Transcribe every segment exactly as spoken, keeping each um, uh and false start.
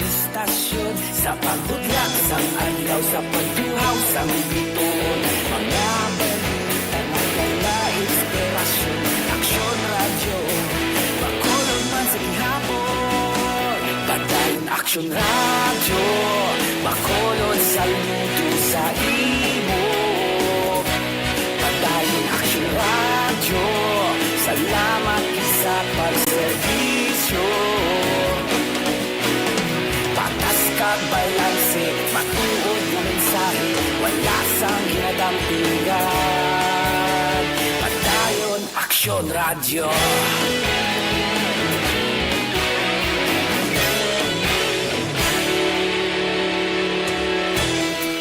Istasyon sa pagbudlak sang adlaw, sa pagtuhaw sang bituon, mga balita nga dala inspirasyon. Aksyon Radyo, Bacolod man sa gihapon. Padayon Aksyon Radyo, Bacolod, saludo sa imo. Padayon Aksyon Radyo, salamat sa pagserbisyo. Patas kag balanse, matuod nga mensahe, wala sang ginadampingan. Padayon Aksyon Radyo.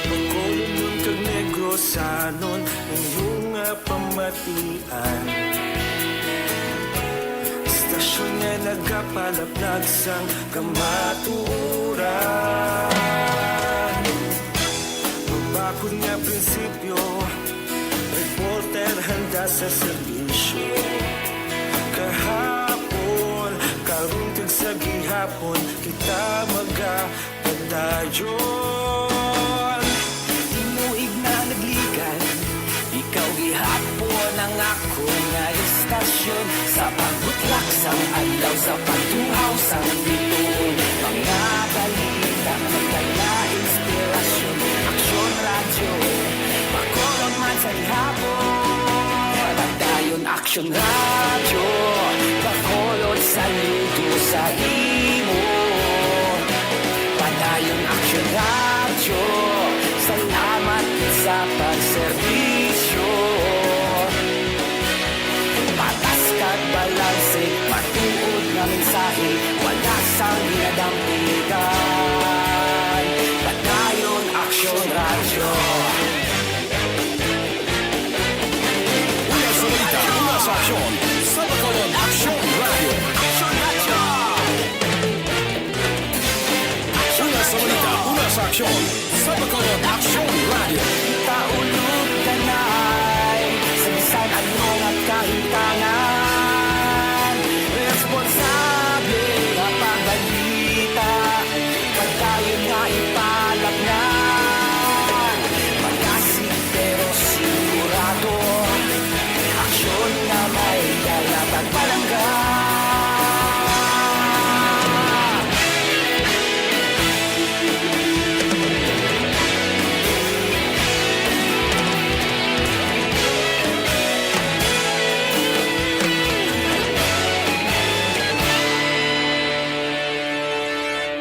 Bacolodnon kag Negrosanon, inyo nga pamatian. Istasyon nga nagapalaplag sang kamatuoran. Mabakod nga prinsipyo, reporter handa sa serbisyo. Kahapon, karon, kag sa gihapon, kita magapadayon. Tinuig na nagligan, ikaw gihapon ang akon nga istasyon. Sa pagbutlak sang adlaw, sa pagtuhaw sang bituon, mga balita nga nagdala inspirasyon. Aksyon Radyo, Bacolod man sa gihapon. Padayon Aksyon Radyo, Bacolod, saludo sa imo. Padayon Aksyon Radyo, salamat sa pagserbisyo. Patas kag balanse, matuod nga mensahe, wala sang ginadampigan. Padayon Aksyon Radyo. Una sa balita, una sa aksyon, sa Bacolod Aksyon Radyo. Aksyon Radyo! Una sa balita, una sa aksyon, sa Bacolod Aksyon Radyo. Taulog kanay, sa bisan ano nga kahimtangan, responsable nga pagbalita. Padayon nga ipalapngan, magasig pero sigurado. Aksyon nga may dala kag palangga.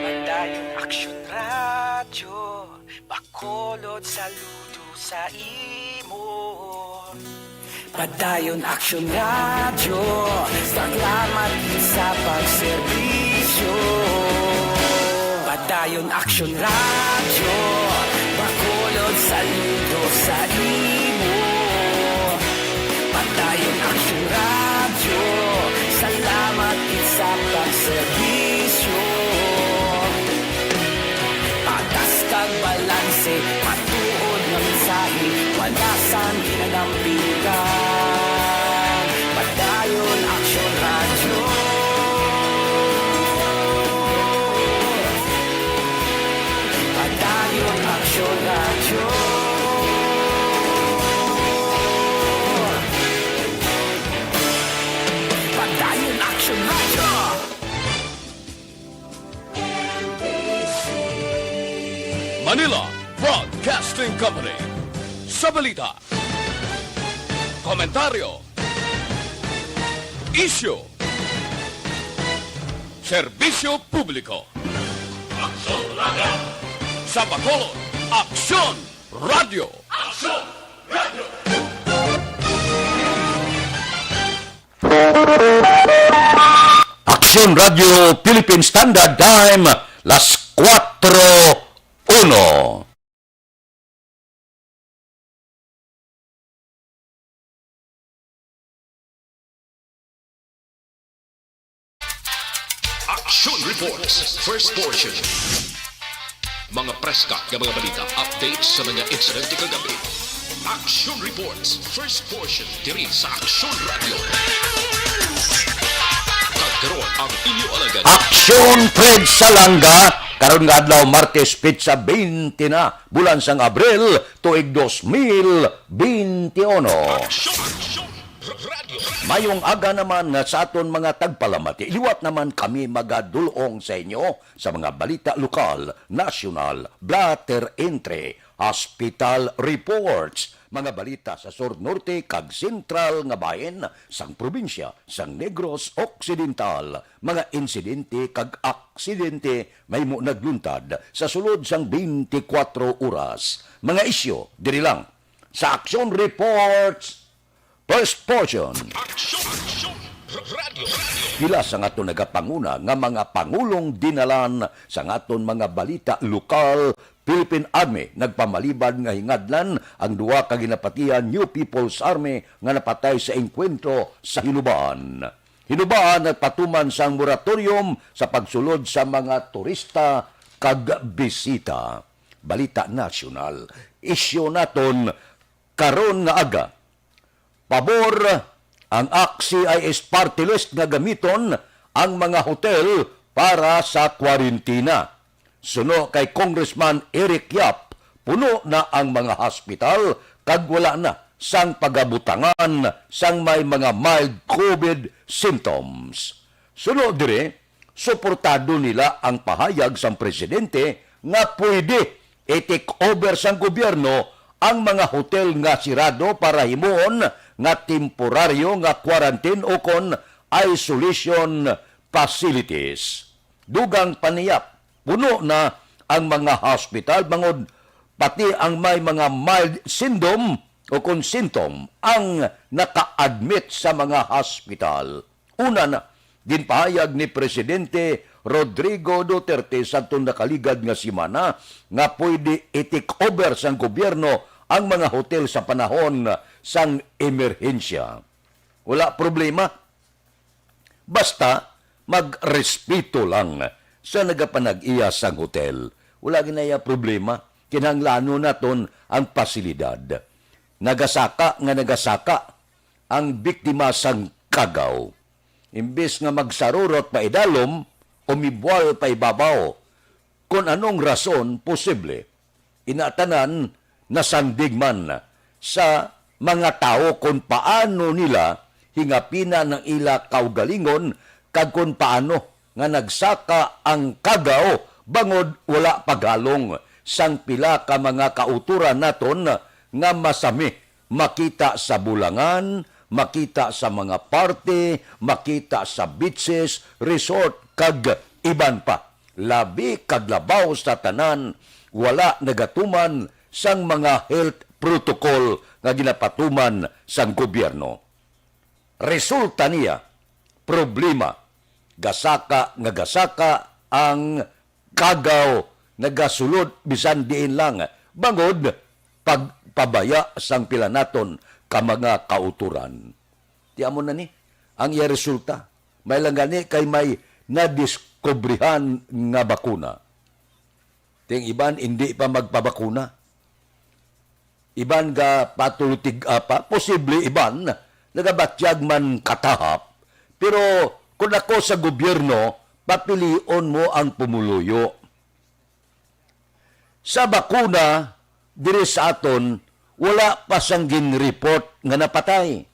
Padayon Aksyon Radyo, Bacolod, saludo sa imo. Padayon Aksyon Radyo, salamat sa pagserbisyo. Padayon Aksyon Radyo, Bacolod, saludo sa imo. Padayon Aksyon Radyo, salamat sa pagserbisyo. Patas kag balanse, matuod nga mensahe, wala sang ginadampigan. Padayon Aksyon Radyo. Padayon Aksyon Radyo. Padayon Aksyon Radyo. Manila Broadcasting Company. Sa balita, komentaryo, isyu, serbisyo publiko. Aksyon Radyo. Sa Bacolod, Aksyon Radyo. Aksyon Radyo. Aksyon Radyo Philippine Standard Time, las kuwatro uno. Action Reports, first portion. Mga preska nga mga balita, updates sa mga insidente kagabi. Action Reports, first portion, diri sa Action Radio. Kag karon ang inyo alagad, Action Fred Salanga, Karon nga adlaw, Martes, petsa twenty na, bulan sang Abril, tuig dos mil twenty uno. Aksyon! Aksyon! Radyo! Mayong aga naman sa aton mga tagpalamati. Liwat naman kami magadulong sa inyo sa mga balita lokal, nasyonal, blatter entry, hospital reports, mga balita sa sur, norte, kag sentral nga bahin sang probinsya sang Negros Occidental, mga insidente kag aksidente mahimo nagluntad sa sulod sang twenty-four oras. Mga isyu diri lang sa Aksyon Reports, first portion. Aksyon! Aksyon! Radyo! Radyo! Pila sa aton nagapanguna nga mga pangulong dinalan sa aton mga balita lokal, Philippine Army nagpamalibad nga hingadlan ang duha ka ginapatihan New People's Army nga napatay sa engkwentro sa Hinubaan. Hinubaan nagpatuman sang moratorium sa pagsulod sa mga turista kag bisita. Balita nasyonal. Isyu naton karon nga aga. Pabor ang ACT-CIS party list nga gamiton ang mga hotel para sa kwarentina. Suno kay Congressman Eric Yap, puno na ang mga hospital kag wala na sang pagabutangan sang may mga mild COVID symptoms. Suno diri, suportado nila ang pahayag sang presidente nga pwede i-take over sang gobyerno ang mga hotel nga sirado para himuon nga temporaryo nga quarantine ukon isolation facilities. Dugang pa ni Yap, puno na ang mga hospital bangod pati ang may mga mild syndom ukon symptom ang naka-admit sa mga hospital. Una na, ginpahayag ni Presidente Rodrigo Duterte sadtong nakaligad nga semana nga pwede i-take over sang gobyerno ang mga hotel sa panahon sang emerhensya. Wala problema. Basta magrespeto lang sa nagapanag-iya sang hotel. Wala ginaya problema. Kinahanglanon naton ang pasilidad. Nagasaka nga nagasaka ang biktima sang kagaw. Imbes nga magsarurot pa idalom, umibwal pa ibabaw. Kon anong rason posible, ina tanan nasandig man sa mga tawo kon paano nila hingapina ang ila kaugalingon kag kon paano nga nagsaka ang kagaw bangod wala paghalong sang pila ka mga kautoran naton nga masami makita sa bulangan, makita sa mga party, makita sa beaches, resort, kag iban pa. Labi kag labaw sa tanan, wala nagatuman sang mga health protocol nga ginapatuman sang gobyerno. Resulta niya, problema. Gasaka nga gasaka ang kagaw nagasulod bisan diin lang, bangod pagpabaya sang pila naton ka mga kautoran. Ti amo na ni ang iya resulta. May lang gani kay may nadiskubrihan nga bakuna. Ting iban, indi pa magpabakuna. Iban ga patulutig apa, posible iban nagabatyag man katahap. Pero kung ako sa gobyerno, papilion mo ang pumuluyo. Sa bakuna, diri sa aton, wala pa sang gin-report nga napatay.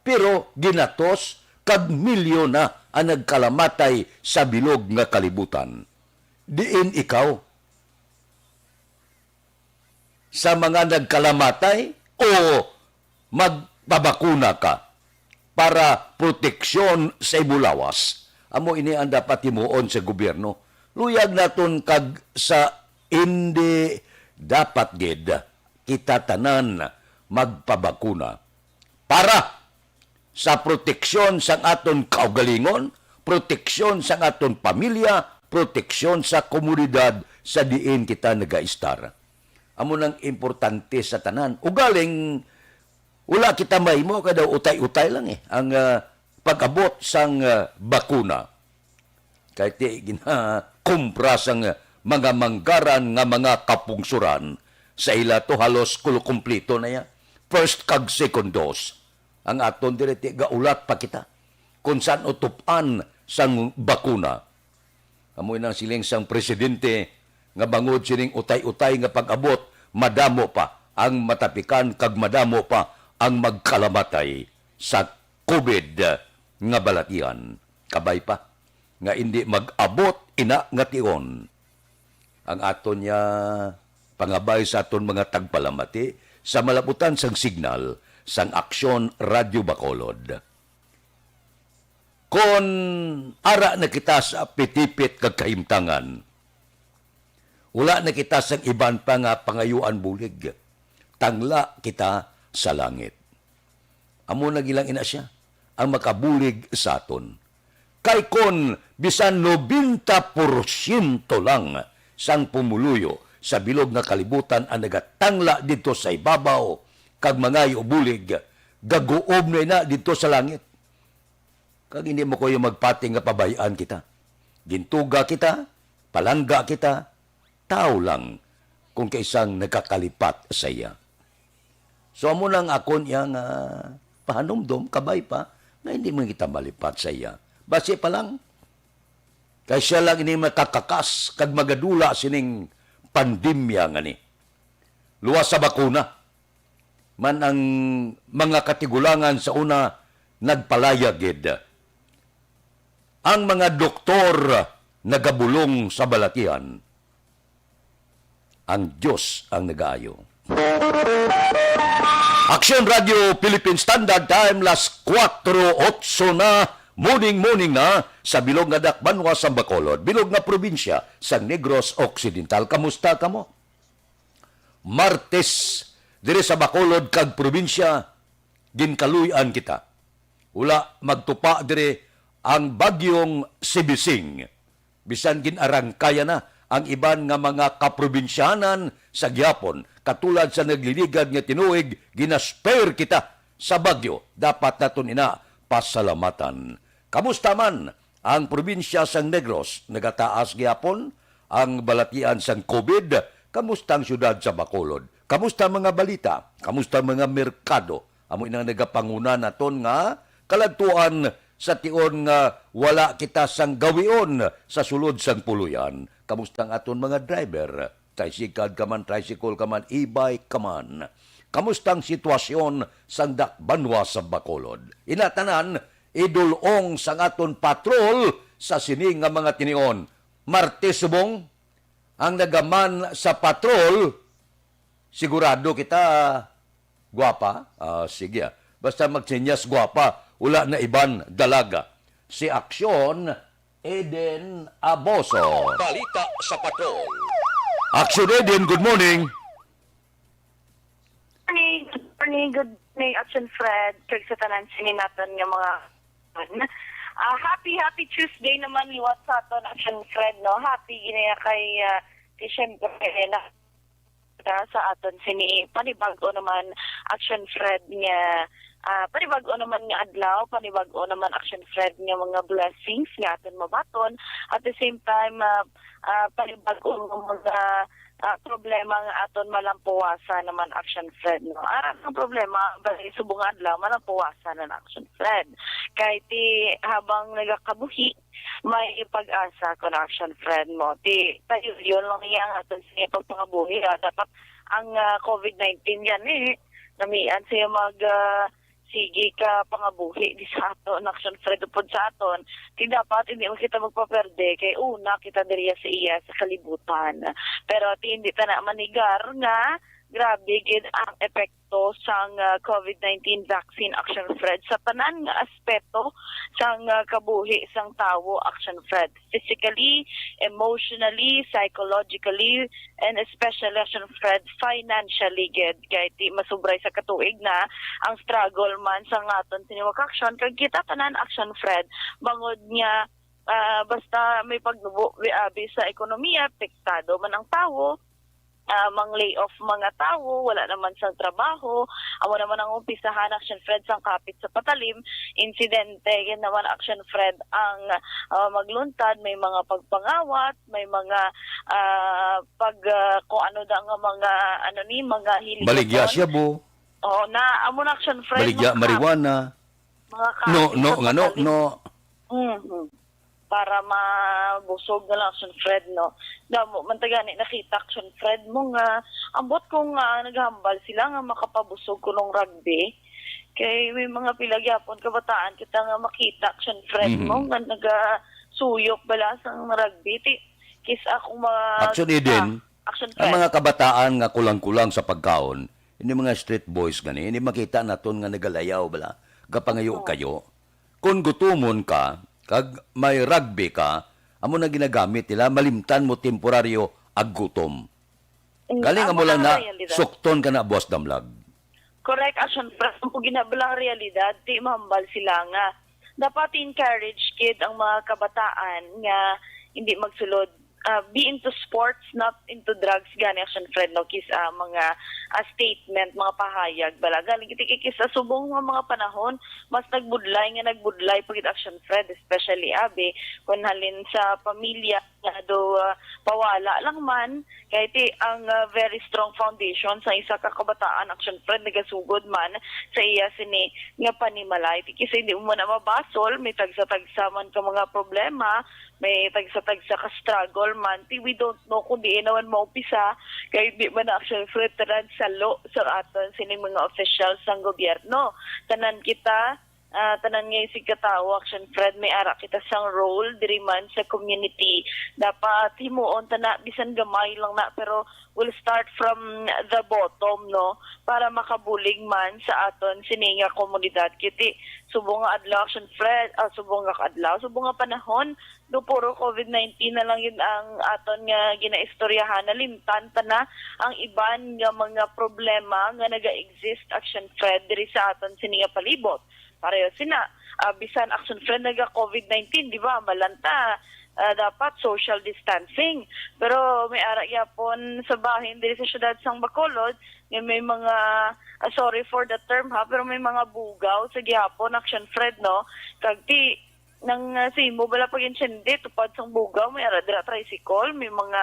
Pero ginatos kag milyon na ang nagkalamatay sa bilog nga kalibutan. Diin ikaw? Sa mga nagkalamatay o magpabakuna ka para proteksyon sa imo lawas? Amo ini ang dapat himuon sa gobyerno. Luyag naton kag sa indi dapat gid kita tanan magpabakuna para sa proteksyon sang aton kaugalingon, proteksyon sang aton pamilya, proteksyon sa komunidad sa diin kita nagaistar. Amo nang importante sa tanan. Ugaling, wala kita mahimo kay daw utay-utay lang eh ang, ah, pag-abot sang, ah, bakuna. Kay ti ginakumpra sang mga manggaran nga mga kapungsuran sa ila to halos kulokumpleto na ya. First kag second dose. Ang aton diri ti gaulat pa kita kung san utupan sang bakuna. Amo na ang siling sang presidente nga bangod sining utay-utay nga pag-abot, madamo pa ang matapikan kag madamo pa ang magkalamatay sa COVID nga balatian. Kabay pa nga indi mag-abot ina nga tion ang aton niya pangabay sa aton mga tagpalamati sa malabutan sang signal sang Aksyon Radyo Bacolod. Kon ara na kita sa pitipit kag kahimtangan, wala na kita sang iban pa nga pangayuan bulig. Tangla kita sa langit. Amo na gilang ina siya ang makabulig sa aton. Kay kon bisan nobenta porsyento lang sang pumuluyo sa bilog nga kalibutan ang nagatangla didto sa ibabaw kag mangayo bulig, gaguob na ina didto sa langit. Kag hindi mo kuyo magpati nga pabay-an kita. Gintuga kita, palangga kita, tawo lang kung kaisang nagakalipat sa iya. So, amo nang akon iya nga pahanumdom, kabay pa, nga hindi man kita malipat sa iya. Basi pa lang, kay siya lang ini makakakas kag magadula sining pandemya nga ni. Luwas sa bakuna man ang mga katigulangan sa una nagpalayag gid. Ang mga doktor nagabulong sa balatian. Ang Dios ang nagaayo. Aksyon Radio Philippine Standard Time, las kuwatro otso na, morning, morning na, sa bilog nga dakbanwa sa Bacolod, bilog nga probinsya sa Negros Occidental. Kamusta kamo? Martes, diri sa Bacolod kag probinsya, ginkaluy-an kita. Wala magtupa diri ang bagyong Sibising. Bisan gin-arangkaya na ang iban nga mga kaprobinsyanan sa gihapon, katulad sa nagliligad nga tinuig, ginasper kita sa bagyo. Dapat naton ina pasalamatan. Kamusta man ang probinsya sang Negros? Nagataas gihapon ang balatian sang COVID? Kamusta ang siyudad sa Bacolod? Kamusta ang mga balita? Kamusta ang mga merkado? Amo inang nagapanguna naton nga kaladtuan sa tion nga wala kita sang gawion sa sulod sang puloy-an. Kamusta ang aton mga driver? Tricycle ka man, tricycle ka man, e-bike ka man. Kamusta ang sitwasyon sang dakbanwa sa Bacolod? Ina tanan, idul-ong sang aton patrol sa sini nga mga tinion. Martes subong, ang nagaman sa patrol, sigurado kita, gwapa? Ah, sige, ah. Basta magsinyas gwapa, wala na iban dalaga. Si Aksyon Eden Aboso. Balita sa Patrol. Aksyon Eden, good morning. Morning, good morning, good morning, Action Fred, kag sa tanan sini naton nga mga, ah, happy, happy Tuesday naman liwat sa aton, Action Fred, no? Happy gini kay, ah, kay siyempre, na, ah, sa aton sini panibag-o naman, Action Fred, nga, ah, panibag-o naman nga adlaw, panibag-o naman, Action Fred, nga mga blessings nga aton mabaton. At the same time, ah, ah, panibag-o nga mga, ah, problema nga aton malampuwasan naman, Action Fred, no? Ara ang problema, bali, subong nga adlaw, malampuwasan ang Action Fred. Kay ti habang nagakabuhi, may pag-asa kon Action Fred mo. Ti, tayo, yun lang iya ang aton sa pagpangabuhi, ah. Dapat ang, ah, COVID nineteen yan, eh, namian siya mag, ah, sige ka pangabuhi di sa aton, Action Fred, upod sa aton. Ti dapat hindi mo kita magpaperde kay una kita diriya sa iya sa kalibutan. Pero ti hindi ta na manigar nga grabe gid ang epekto sang, ah, COVID nineteen vaccine, Action Fred, sa tanan nga aspeto sang, ah, kabuhi sang tawo, Action Fred. Physically, emotionally, psychologically, and especially, Action Fred, financially gid. Kay ti masubray sa katuig na ang struggle man sa nga aton sini nga Action, kag kita tanan, Action Fred, bangod nga, ah, basta may pagnubo, abi sa ekonomiya, apektado man ang tawo, ah, mang lay off mga tawo, wala naman sang trabaho. Amo naman ang umpisahan, Action Fred, sang kapit sa patalim, insidente, yan naman, Action Fred, ang, ah, magluntad, may mga pagpangawat, may mga, ah, pag, ah, kung ano da nga mga, ano ni, mga hilig. Baligya siya, bo. Oo, na, amo na, Action Fred, baligya, mga marijuana. Mga no, kapit no, sa nga, no, patalim. No. Mhm. para mabusog na lang, Action Fred, no? Damo man ta gani nakita, Action Fred, mo nga ambot kung, ah, naghambal sila nga makapabusog kunong rugby, kay may mga pila gyapon kabataan kita nga makita, Action Fred, Mhm. mo nga nagasuyop bala sang rugby. Ti, kis akong mga Action Eden, ah, Action ang Fred. Mga kabataan nga kulang-kulang sa pagkaon, ini mga street boys gani, ini makita naton nga nagalayaw bala, gapangayo-kayo. Kung gutumon ka, kag may rugby ka, amo na ginagamit nila, malimtan mo temporaryo ag gutom. Mm, Galing amo amo lang na na realidad. Sukton ka na, Boss Damlag. Correct, Action Fred. Ang ginabalang realidad, di mahambal sila nga dapat encourage kid ang mga kabataan nga hindi magsulod, ah, be into sports, not into drugs, gani, Action Fred, no? Kis, ah, mga, ah, statement, mga pahayag, bala. Galing, kiti-, kis, sa subong nga mga panahon, mas nagbudlay nga nagbudlay pa gid, Action Fred, especially, abi, kung halin sa pamilya, nga do, ah, pawala lang man, kay ti ang, ah, very strong foundation sa isa ka kabataan, Action Fred, nagasugod man sa iya sini nga panimalay. Ti kis hindi mo na mabasol, may tagsa-tagsa man ka mga problema, may tagsa-tagsa ka struggle man. Ti we don't know kung diin naman maumpisa, kay di man na, Action Fred, tanan salo sa aton sining mga officials sang gobyerno. Tanan kita, ah, tanan nga isig katawo, Action Fred, may ara kita sang role diri man sa community. Dapat himuon ta na, bisan gamay lang na, pero we'll start from the bottom, no? Para makabulig man sa aton sini nga komunidad. Kiti, subong nga adlaw, Action Fred, ah, subong nga adlaw, subong nga panahon, do puro covid nineteen na lang yun ang aton nga ginaistoryahan. Nalimtan ta na ang iban nga mga problema nga naga-exist, Action Fred, diri sa aton sini nga palibot. Pareho sina, ah, bisan, Action Fred, naga covid nineteen, di ba? Malanta, ah, dapat social distancing. Pero may ara gyapon sa bahin diri sa siyudad sang Bacolod, nga may mga, ah, sorry for the term ha, pero may mga bugaw sa gihapon, Action Fred, no? Kag ti, nang, ah, simo bala pag-intindi, tupad sang bugaw, may ara dira tricycle, may mga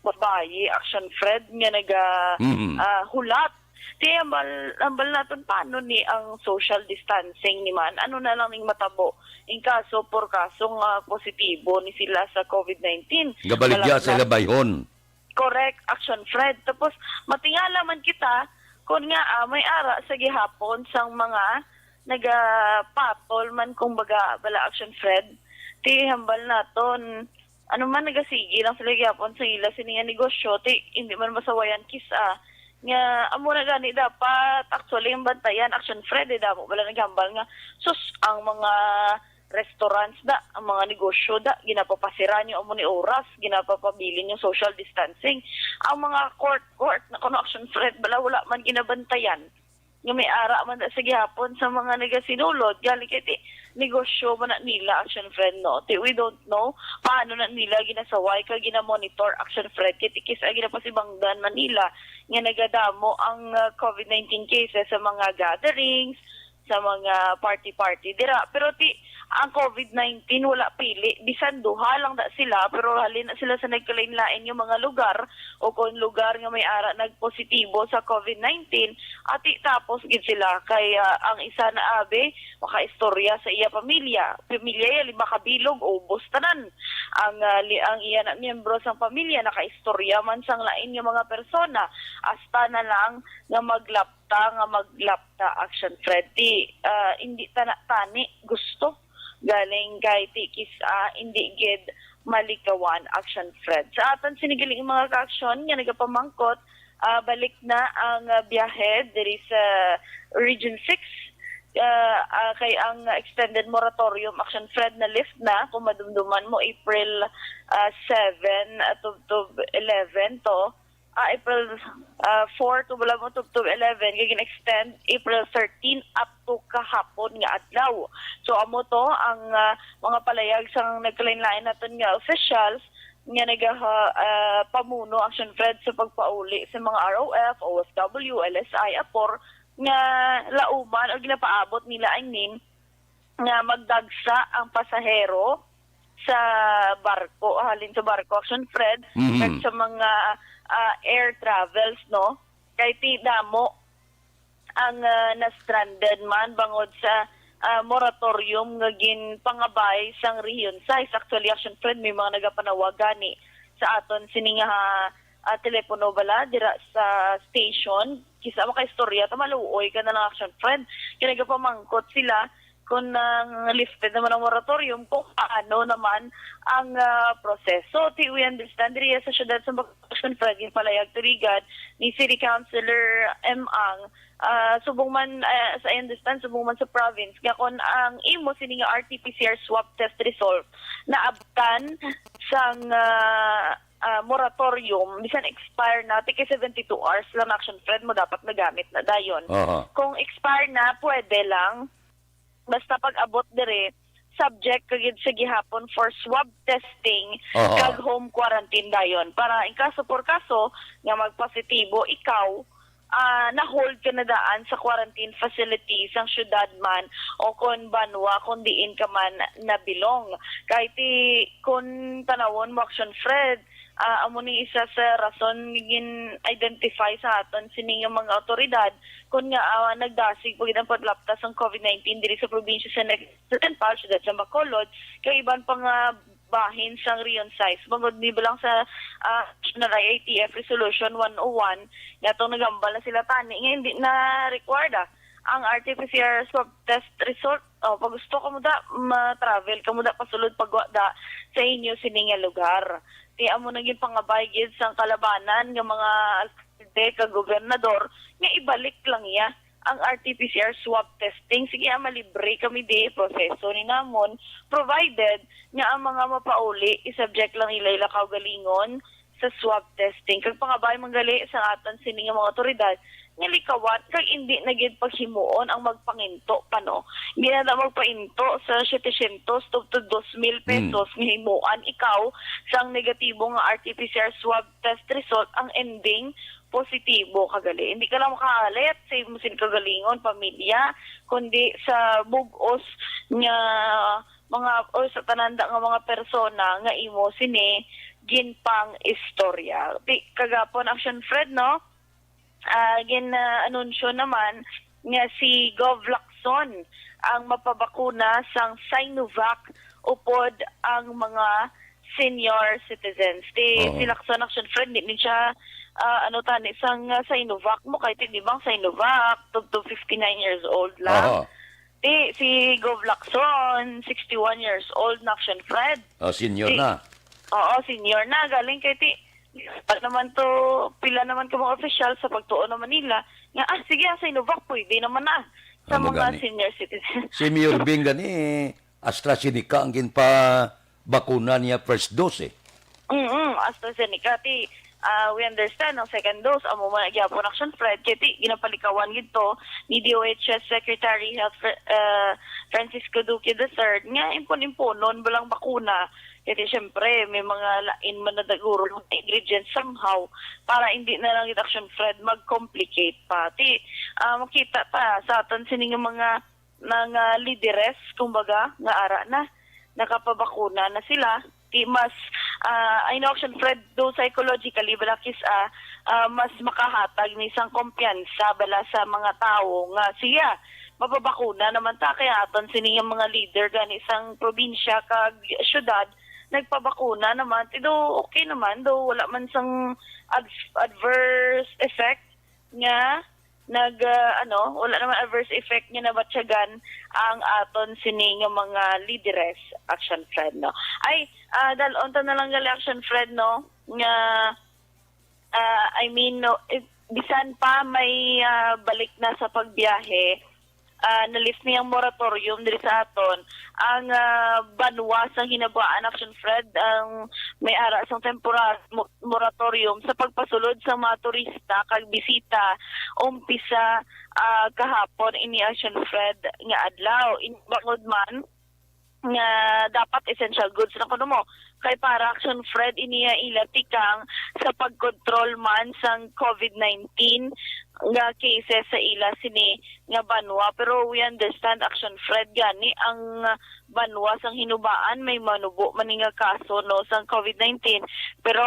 babayi, Action Fred, nga naga, Mhm. ah, hulat. Ti, hambal, hambal naton paano ni ang social distancing ni man? Ano na lang ning matabo? In kaso, por kaso nga positibo ni sila sa covid nineteen. Gabaligya Malaglag. Sa ila bayhon. Correct, Action Fred. Tapos, matingala man kita, kung nga, ah, may ara sa gihapon sang mga nagapatol man, kung baga, bala, Action Fred. Ti, hambal naton, ano man, nagasigi lang sila gihapon sa ila sini nga negosyo. Ti, hindi man masawayan kis-a. Nga, amo na gani dapat, actually, ang bantayan, Action Fred, eh, damo bala naghambal nga, sus, ang mga restaurants da, ang mga negosyo da, ginapapasira niyo amo ni oras, ginapapabilin yung social distancing. Ang mga court, court na kuno, Action Fred, bala, wala man ginabantayan. Nga may ara man da sa gihapon sa mga nagasinulod, gali kay ti, negosyo man na nila, Action Fred, no? Ti, we don't know paano na nila ginasaway ka ginamonitor, Action Fred, kay ti kis-a ginapasibangdan man nila nga nagadamo ang, uh, covid nineteen cases sa mga gatherings, sa mga party-party dira. Pero ti, ang covid nineteen wala pili, bisan duha lang da sila, pero halin na sila sa nagkalain-lain nga mga lugar, o kung lugar nga may ara nagpositibo sa covid nineteen, ati tapos gid sila. Kay, ah, ang isa na abi makaistorya sa iya pamilya. Pamilya iya lima ka bilog, ubos tanan. Ang, ah, li-, ang iya na miyembro sang pamilya nakaistorya man sang lain nga mga persona, hasta na lang nga maglap ta nga maglapta, Action Fred. Ti, ah, hindi ta na tani gusto. Galing kay ti kis-a, hindi gid malikawan, Action Fred. Sa aton sini galing mga ka-aksyon nga nagapamangkot, ah, balik na ang, ah, biyahe diri sa Region six. Ah, ah, kay ang extended moratorium, Action Fred, na lift na, kung madumduman mo, April, ah, seven, ah, tubtob eleven to. Ah, April, ah, four to, wala mo, to, to eleven, kay gin-extend April thirteen up to kahapon nga adlaw. So, amo to ang, ah, mga palayag sang nagkalain-lain naton nga officials nga naga-, ah, pamuno, Action Fred, sa pagpauli sa mga R O F, O F W, L S I, apor nga lauman o ginapaabot nila, I mean, nga magdagsa ang pasahero sa barko, halin sa barko, Action Fred, Mhm. kag sa mga, ah, air travels, no? Kay ti damo ang, ah, na-stranded man bangod sa ah, moratorium nga ginpangabay sang Region sais. Actually, Action Fred, may mga nagapanawag gani sa aton sini nga, ah, telepono bala dira sa station. Kisa makaistorya ta, maluoy ka na lang, Action Fred. Kaya nagapamangkot sila kung nang lifted naman ang moratorium, kung ano naman ang, ah, proseso. Ti, we understand, diri sa syudad sa Bacolod, Action Fred, yung palayag tuligan ni City Councilor M. Ang, ah, subong man, ah, as I understand, subong man sa province, nga kung ang imo sini nga R T P C R swab test result naabtan sang, ah, ah, moratorium, bisan expire na, tiki seventy-two hours lang na, Action Fred, mo dapat nagamit na dayon. Aha. Kung expire na, pwede lang. Basta pag-abot dire, subject ka gid sa gihapon for swab testing Aha. kag home quarantine dayon. Para in kaso por kaso nga magpositibo ikaw, ah, na-hold ka na daan sa quarantine facility sang syudad man o kon banwa kung diin ka man nabilong. Kay ti, kung tanawon mo, Action Fred, ah, amo ni isa sa rason nga gin-identify sa aton sini nga mga awtoridad, kun nga, ah, nagdasig pa gid ang paglapta sang COVID nineteen diri sa probinsya sa Neg-, sa Central, syudad sa Bacolod, kay iban pa nga bahin sang Region sais. Bangod ni lang sa, ah, National I I T F Resolution one oh one, nga atong nagambal na sila tani, nga hindi na required, ah, ang R T P C R swab test result. Oh, pag gusto ka mo da, ma-travel ka mo da, pasulod pagwa da sa inyo sini nga lugar. Ti amo nang ginpangabay gid sang kalabanan nga mga alkalde kag gobernador nga ibalik lang niya ang R T P C R swab testing. Sige, ah, malibre kami di, proseso ni namon, provided nga ang mga mapauli, i-subject lang nila ila kaugalingon sa swab testing. Kag pangabay man gali sa aton sini nga mga otoridad nga likawan kag indi na gid paghimuon ang magpanginto pa, no? Hindi na daw magpainto sa setecientos to, to dos mil pesos nga himuan ikaw sang negatibo nga R T P C R swab test result, ang ending positibo ka gali. Hindi ka lang makahalit sa imo sin kaugalingon, pamilya, kundi sa bug-os nga mga, o sa tananda nga mga persona nga imo sini ginpang-istorya. Di, kagapon, Action Fred, no? Ah, gin-anunsyo naman nga si Gov Lacson ang mapabakuna sang Sinovac upod ang mga senior citizens. Di, Oo. Si Lacson, Action Fred, di ni siya, ah, ano tani, sang, ah, Sinovac mo, kay ti, di ba, ang Sinovac, to, to fifty-nine years old lang. Aha. Di, si Gov Lacson, sixty-one years old na, Action Fred. Oh, senior Di- na. Oo, senior na. Galing kay ti, pa naman to, pila naman ka mga official sa pagtuon naman nila, nga, ah, sige, ang Sinovac, pwede naman na sa Amo mga gani. Senior citizen. Si Mayor Bing gani, AstraZeneca ang ginpabakuna niya first dose eh. Mm, AstraZeneca. Ti, ah, we understand ang second dose. Amo man gyapon, Action Fred. Kay ti, ginapalikawan gid to ni D O H S Secretary Health Fr-, ah, Francisco Duque the third nga impon-imponon balang bakuna. Kay ti, syempre, may mga lain man na daguro nga ingredients somehow para hindi na lang gid, Action Fred, mag-complicate pa. Ti, ah, makita ta sa aton sini nga mga mga lideres, kumbaga, nga ara na, nakapabakuna na sila. Ti mas, ah, I know, Action Fred, do psychologically, balakis, ah, ah, mas makahatag ni sang kumpiyansa bala sa mga tawo nga siya mapabakuna naman ta, kaya aton sini nga mga leader gani sang probinsya kag syudad nagpabakuna naman. Ti do okay naman, do wala man sang ad- adverse effect nga nag, ah, ano, wala naman adverse effect nga nabatyagan ang aton sini nga mga lideres, Action Fred, no? Ay, ah, dalon ta na lang gali, Action Fred, no? Nga, ah, I mean, no, eh, bisan pa may, ah, balik na sa pagbiyahe, ah, na-lift niyang moratorium diri sa aton, ang, ah, banwa sang Hinabuan, Action Fred, ang may ara sang temporary mo-, moratorium sa pagpasulod sa mga turista kag bisita umpisa, ah, kahapon ini, Action Fred, nga adlaw. In, bangod man nga dapat essential goods na kuno mo. Kay para, Action Fred, ini nga ila tikang sa pagkontrol man sang COVID nineteen, nga cases sa ila sini nga banwa. Pero we understand, Action Fred, gani ang banwa sang Hinubaan may manubo man ni nga kaso, no, sang covid nineteen. Pero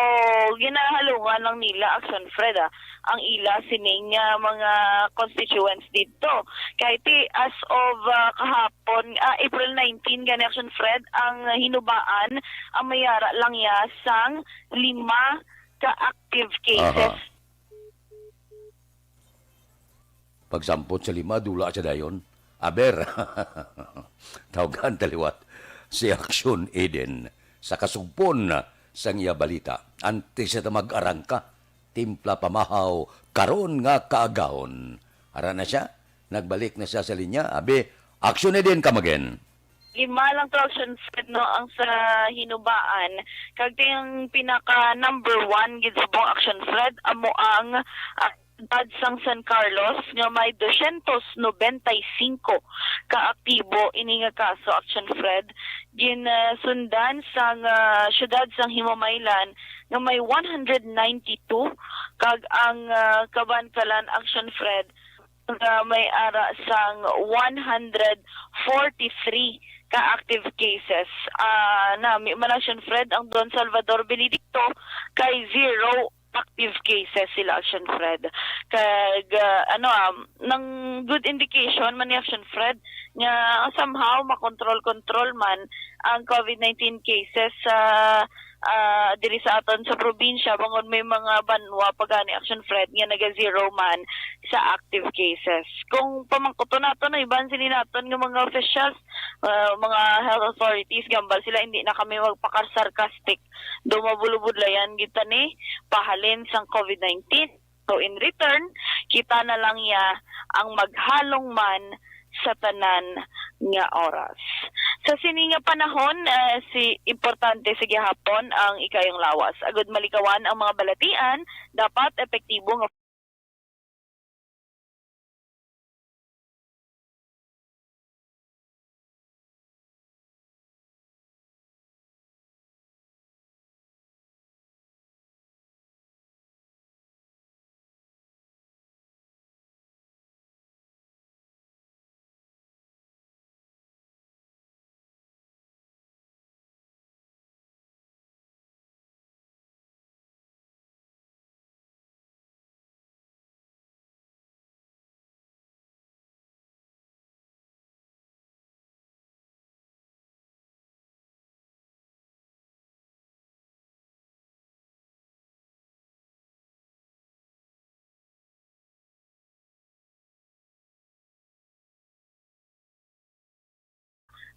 ginahalungan lang nila, Action Fred, ah, ang ila sining, ah, mga constituents didto. Kay ti, as of, ah, kahapon, ah, April nineteen, gani, Action Fred, ang Hinubaan ang may ara lang ya sang lima ka active cases. Aha. Pagsampot sa lima, dula siya dayon. Aber, tawgan ta liwat si Action Eden sa kasugpon sang iya balita. Antes na ta mag-arangka, timpla pamahaw karon nga kaagahon. Ara na siya, nagbalik na siya sa linya. Abi, Action Eden, come again. Lima lang to, Action Fred, no, ang sa Hinubaan. Kag ang pinaka number one gid subong, Action Fred, amo ang, ah, siyudad sang San Carlos nga may dosyentos nobenta y singko ka aktibo ini nga kaso, Action Fred. Gin, ah, sundan sang, ah, siyudad sang Himamaylan nga may one hundred ninety-two, kag ang, ah, Kabankalan, Action Fred, nga may ara sang one hundred forty-three ka active cases. Ah, nami man, Action Fred, ang Don Salvador Benedicto kay zero active cases sila, Action Fred. Kag, ah, ano, ah, nang good indication man ni, Action Fred, nga somehow makontrol-kontrol man ang covid nineteen cases sa, ah, diri sa aton sa probinsya, bangod may mga banwa pa gani, Action Fred, nga naga-zero man sa active cases. Kung pamangkuton naton, no, iban sini naton nga mga officials, ah, mga health authorities, gambal sila, hindi na kami magpakasarkastik. Daw mabulubudlayan gid ta ni pahalin sang covid nineteen. So, in return, kita na lang ya ang maghalong man sa tanan nga oras. Sa sini nga panahon, eh, si, importante sa gihapon ang ikayong lawas. Agud malikawan ang mga balatian, dapat epektibo nga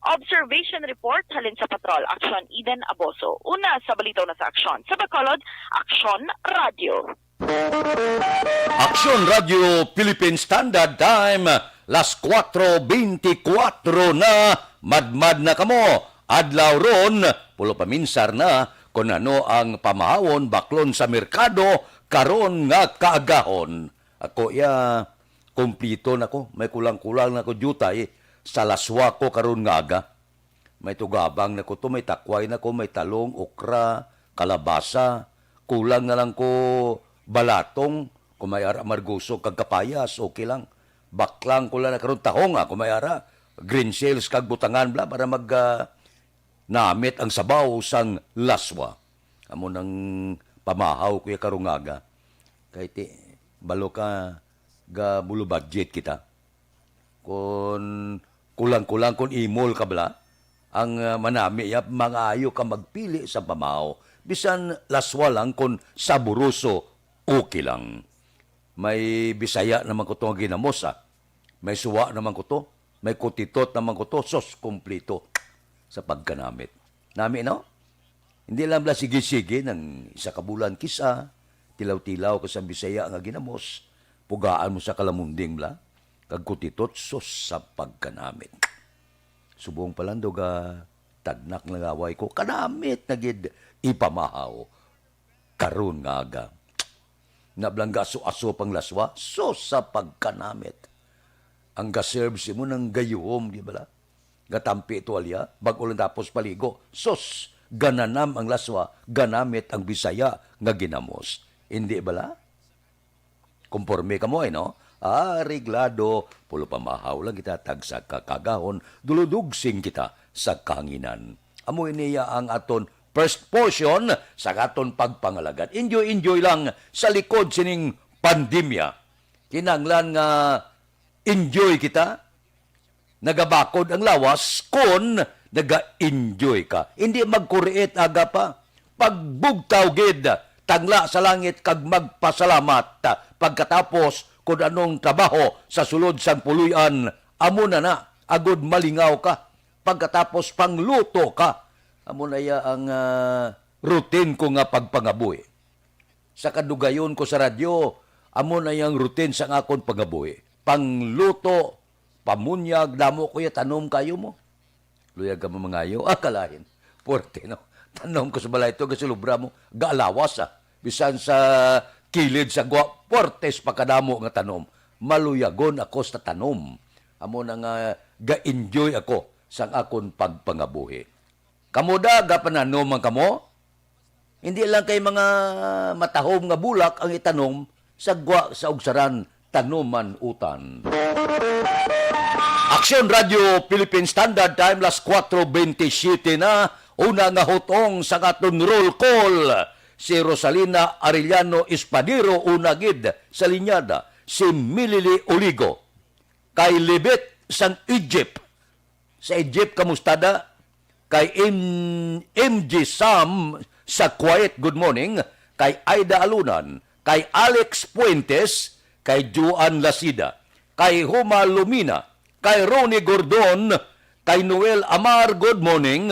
Observation report halin sa Patrol Action, Eden Aboso. Una sa balita, una sa aksyon. Sa Bacolod, Aksyon Radio. Aksyon Radio Philippine Standard Time, las kuwatro beintikwatro na, madmad na kamo. Adlaw ron, pulo pa minsar na kon ano ang pamahawon baklon sa merkado karon nga kaagahon. Ako iya, kumplito na ko, may kulang-kulang na ko diutay sa laswa ko karon nga aga. May tugabang na ko to, may takway na ko, may talong, okra, kalabasa. Kulang na lang ko balatong, kung may ara margoso kag kapayas, okay lang. Baklang ko lang na karon tahong, ah, kung may ara, green shells kag butangan bala para mag, ah, namit ang sabaw sang laswa. Amo nang pamahaw ko ya karong aga. Kay ti, balo ka, ga bulo budget kita. Kon kulang-kulang, kon imol ka bala, ang, ah, manami ya, mangayo ka magpili sa pamahaw. Bisan laswa lang, kon saboroso, okay lang. May Bisaya naman ko to nga ginamos, ah. May suwa naman ko to. May kutitot naman ko to. Sos, kumplito sa pagkanamit. Nami, no? Hindi lang bala sige-sige nang isa ka bulan kisa, tilaw-tilaw ka sa Bisaya nga ginamos, pugaan mo sa kalamunding bala, kag kutitot, sos sa pagkanamit. Subong pa lang daw ga tagnak na gaway ko, kanamit na gid ipamahaw karon nga aga. Nablangga aso-aso pang laswa, sos sa pagkanamit. Ang ga-serve simo nang gayuhom, di bala? Gatampi tuwalya, bag-o lang tapos paligo. Sus, gananam ang laswa, ganamit ang Bisaya nga ginamos. Indi bala? Kumporme kamo, eh, no? Areglado, pulo pamahaw lang kita, tagsa ka kaagahon, duludugsing kita sa kahanginan. Amo ini ya ang aton first portion sa aton pagpangalagad. Enjoy, enjoy lang sa likod sining pandemya. Kinahanglan nga enjoy kita. Nagabakod ang lawas kon naga-enjoy ka. Hindi magkuriit aga pa. Pagbugtaw gid, tangla sa langit kag magpasalamat. Pagkatapos, kun anong trabaho sa sulod sang puloy-an, amo na na, agod malingaw ka. Pagkatapos, pangluto ka. Amo na iya ang, ah, routine ko nga pagpangabuhi. Sa kadugayon ko sa radyo, amo na yang routine sang akon pangabuhi. Pangluto, pamunyag, damo ko ya tanom kayo mo. Luyag ka mangayo, ah, kalain. Puwerte, no? Tanom ko sa balay to, gasulubra mo, gaalawas, ah. Bisan sa kilid sa gwa, puwerte sa pagkadamo nga tanom. Maluyagon ako sa tanom. Amo na nga, ga-enjoy ako sang akon pagpangabuhi. Kamo da, gapananom man kamo? Hindi lang kay mga matahom nga bulak ang itanom sa gwa sa ugsaran, tanuman utan. Aksyon Radio Philippine Standard Time, las kuwatro bentisiete na, una nga hutong sa aton roll call. Si Rosalina Arellano Espadero, una gid sa linyada. Si Milili Oligo, kay Libit sang Egypt. Sa Egypt, kamusta da? Kay M-, M G Sam sa Kuwait, good morning. Kay Aida Alunan, kay Alex Fuentes, kay Joan Lasida, kay Huma Lumina, kay Ronnie Gordon, kay Noel Amar, good morning.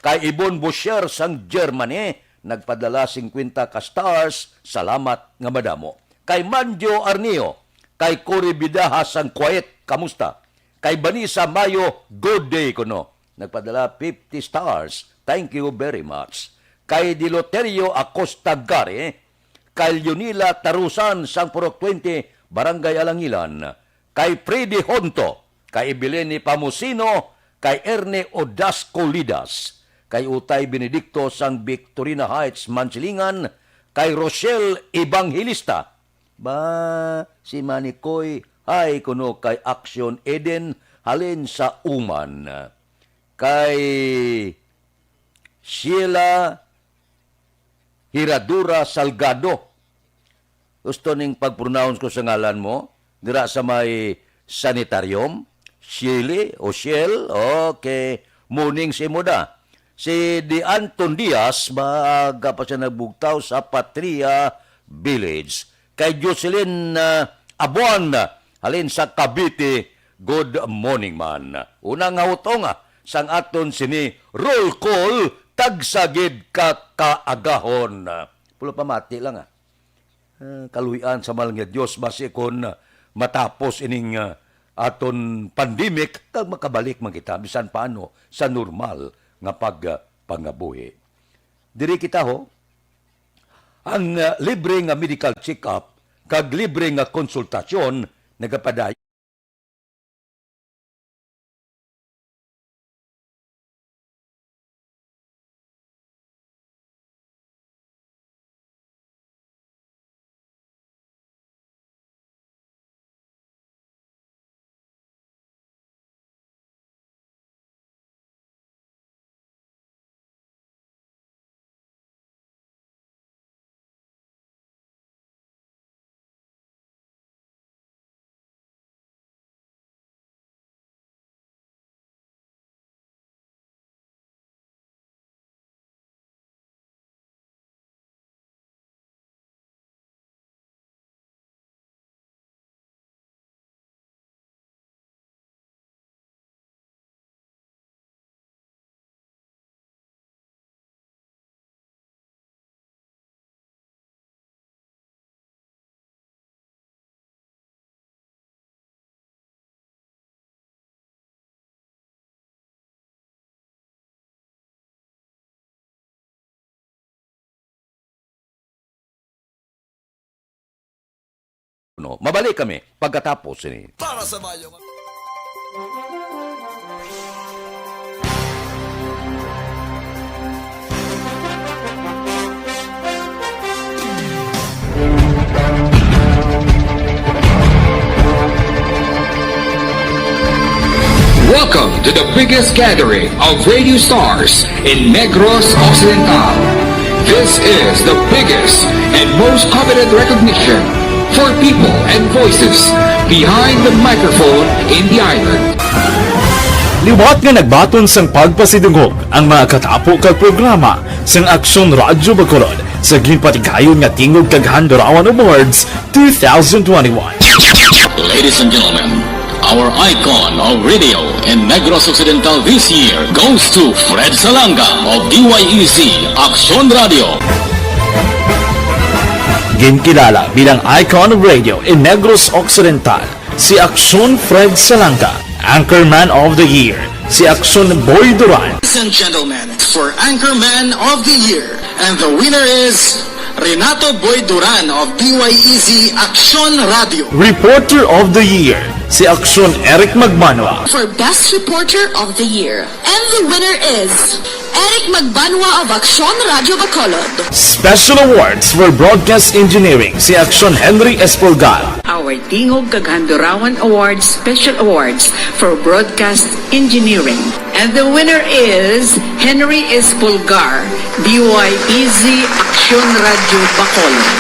Kay Ibon Boucher sang Germany, nagpadala singkwenta ka stars, salamat nga madamo. Kay Manjo Arnio, kay Cory Bidaha sang Kuwait, kamusta? Kay Vanessa Mayo, good day kuno. Nagpadala fifty stars. Thank you very much. Kay Deloterio Acosta Gare, kay Leonila Tarusan sang Purok twenty, Barangay Alangilan, kay Freddy Honto, kay Evelyn Pamusino, kay Erne Odasco Lidas, kay Utay Benedicto sang Victorina Heights, Mansilingan, kay Rochelle Evangelista, ba, si Manikoy, hay kuno kay Action Eden, halin sa Uman. Kay Sheila Hiradura Salgado. Gusto ning pag-pronounce ko sa ngalan mo? Dira sa may sanitarium? Shirley o Shell? Okay. Morning sa imo da. Si Di Anton Diaz, maaga pa siya nagbugtaw sa Patria Village. Kay Jocelyn, ah, Abuan, halin sa Cavite, good morning man. Unang hautonga sang aton sini roll call, tagsa gid ka kaagahon. Pulo pamati lang, ah. Ah, kaluy-an sa mahal nga Dios, basi kon, ah, matapos ining, ah, aton pandemic, kag makabalik man kita, bisan paano, sa normal nga pag, ah, pangabuhi. Diri kita, ho, ang, ah, libre nga medical check-up kag libre nga konsultasyon nagapadayon. No, mabalik kami pagkatapos sini. Para sa mayo nga The biggest gathering of radio stars in Negros Occidental. This is the biggest and most coveted recognition for people and voices behind the microphone in the island. Liwat nga nagbaton sang pagpasidungog ang mga katapo kag programa sang Aksyon Radyo Bacolod sa ginpatigayon nga Tingog kag Handurawan Awards two thousand twenty-one. Ladies and gentlemen, our icon of radio in Negros Occidental this year goes to Fred Salanga of D Y E Z Aksyon Radio. Ginkilala bilang icon of radio in Negros Occidental, si Aksyon Fred Salanga. Anchorman of the Year, si Aksyon Boy Duran. Ladies and gentlemen, for Anchorman of the Year, and the winner is Renato Boy Duran of D Y E Z Aksyon Radio. Reporter of the Year, si Aksyon Eric Magbanwa. For Best Reporter of the Year, and the winner is Eric Magbanwa of Aksyon Radio Bacolod. Special Awards for Broadcast Engineering, si Aksyon Henry Espolgar. Our Tingog kag Handurawan Awards Special Awards for Broadcast Engineering. And the winner is Henry Espolgar, D Y E Z Aksyon Radio Bacolod.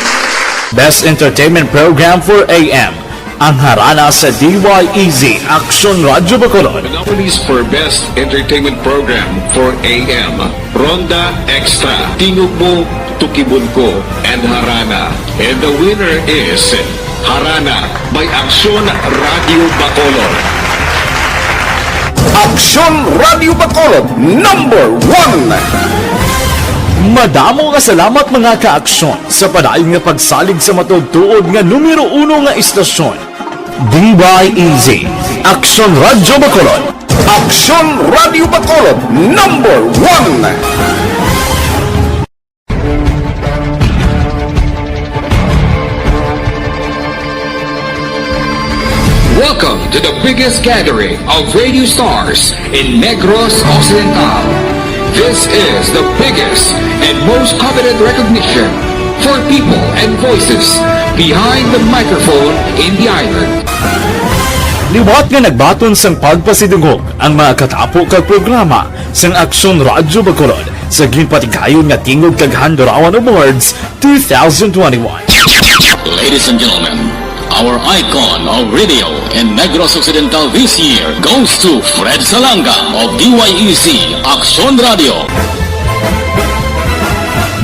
Best Entertainment Program for A M, ang Harana sa D Y E Z Aksyon Radio Bacolod. The nominees for Best Entertainment Program for A M, Ronda Extra, Tingog Mo, Tukibon Ko, and Harana. And the winner is Harana by Aksyon Radio Bacolod. Aksyon Radio Bacolod, number one. Madamo nga salamat, mga ka-aksyon, sa padayon nga pagsalig sa matuod-tuod nga numero uno nga istasyon. D Y E Z, Aksyon Radyo Bacolod. Aksyon Radyo Bacolod, number one. Welcome to the biggest gathering of radio stars in Negros Occidental. This is the biggest and most coveted recognition for people and voices behind the microphone in the island. Liwat nga nagbaton sang pagpasidungog ang mga katapo kag programa sang Aksyon Radyo Bacolod sa ginpatigayon nga Tingog kag Handurawan Awards two thousand twenty-one. Ladies and gentlemen, our icon of radio in Negros Occidental this year goes to Fred Salanga of D Y E Z Aksyon Radio.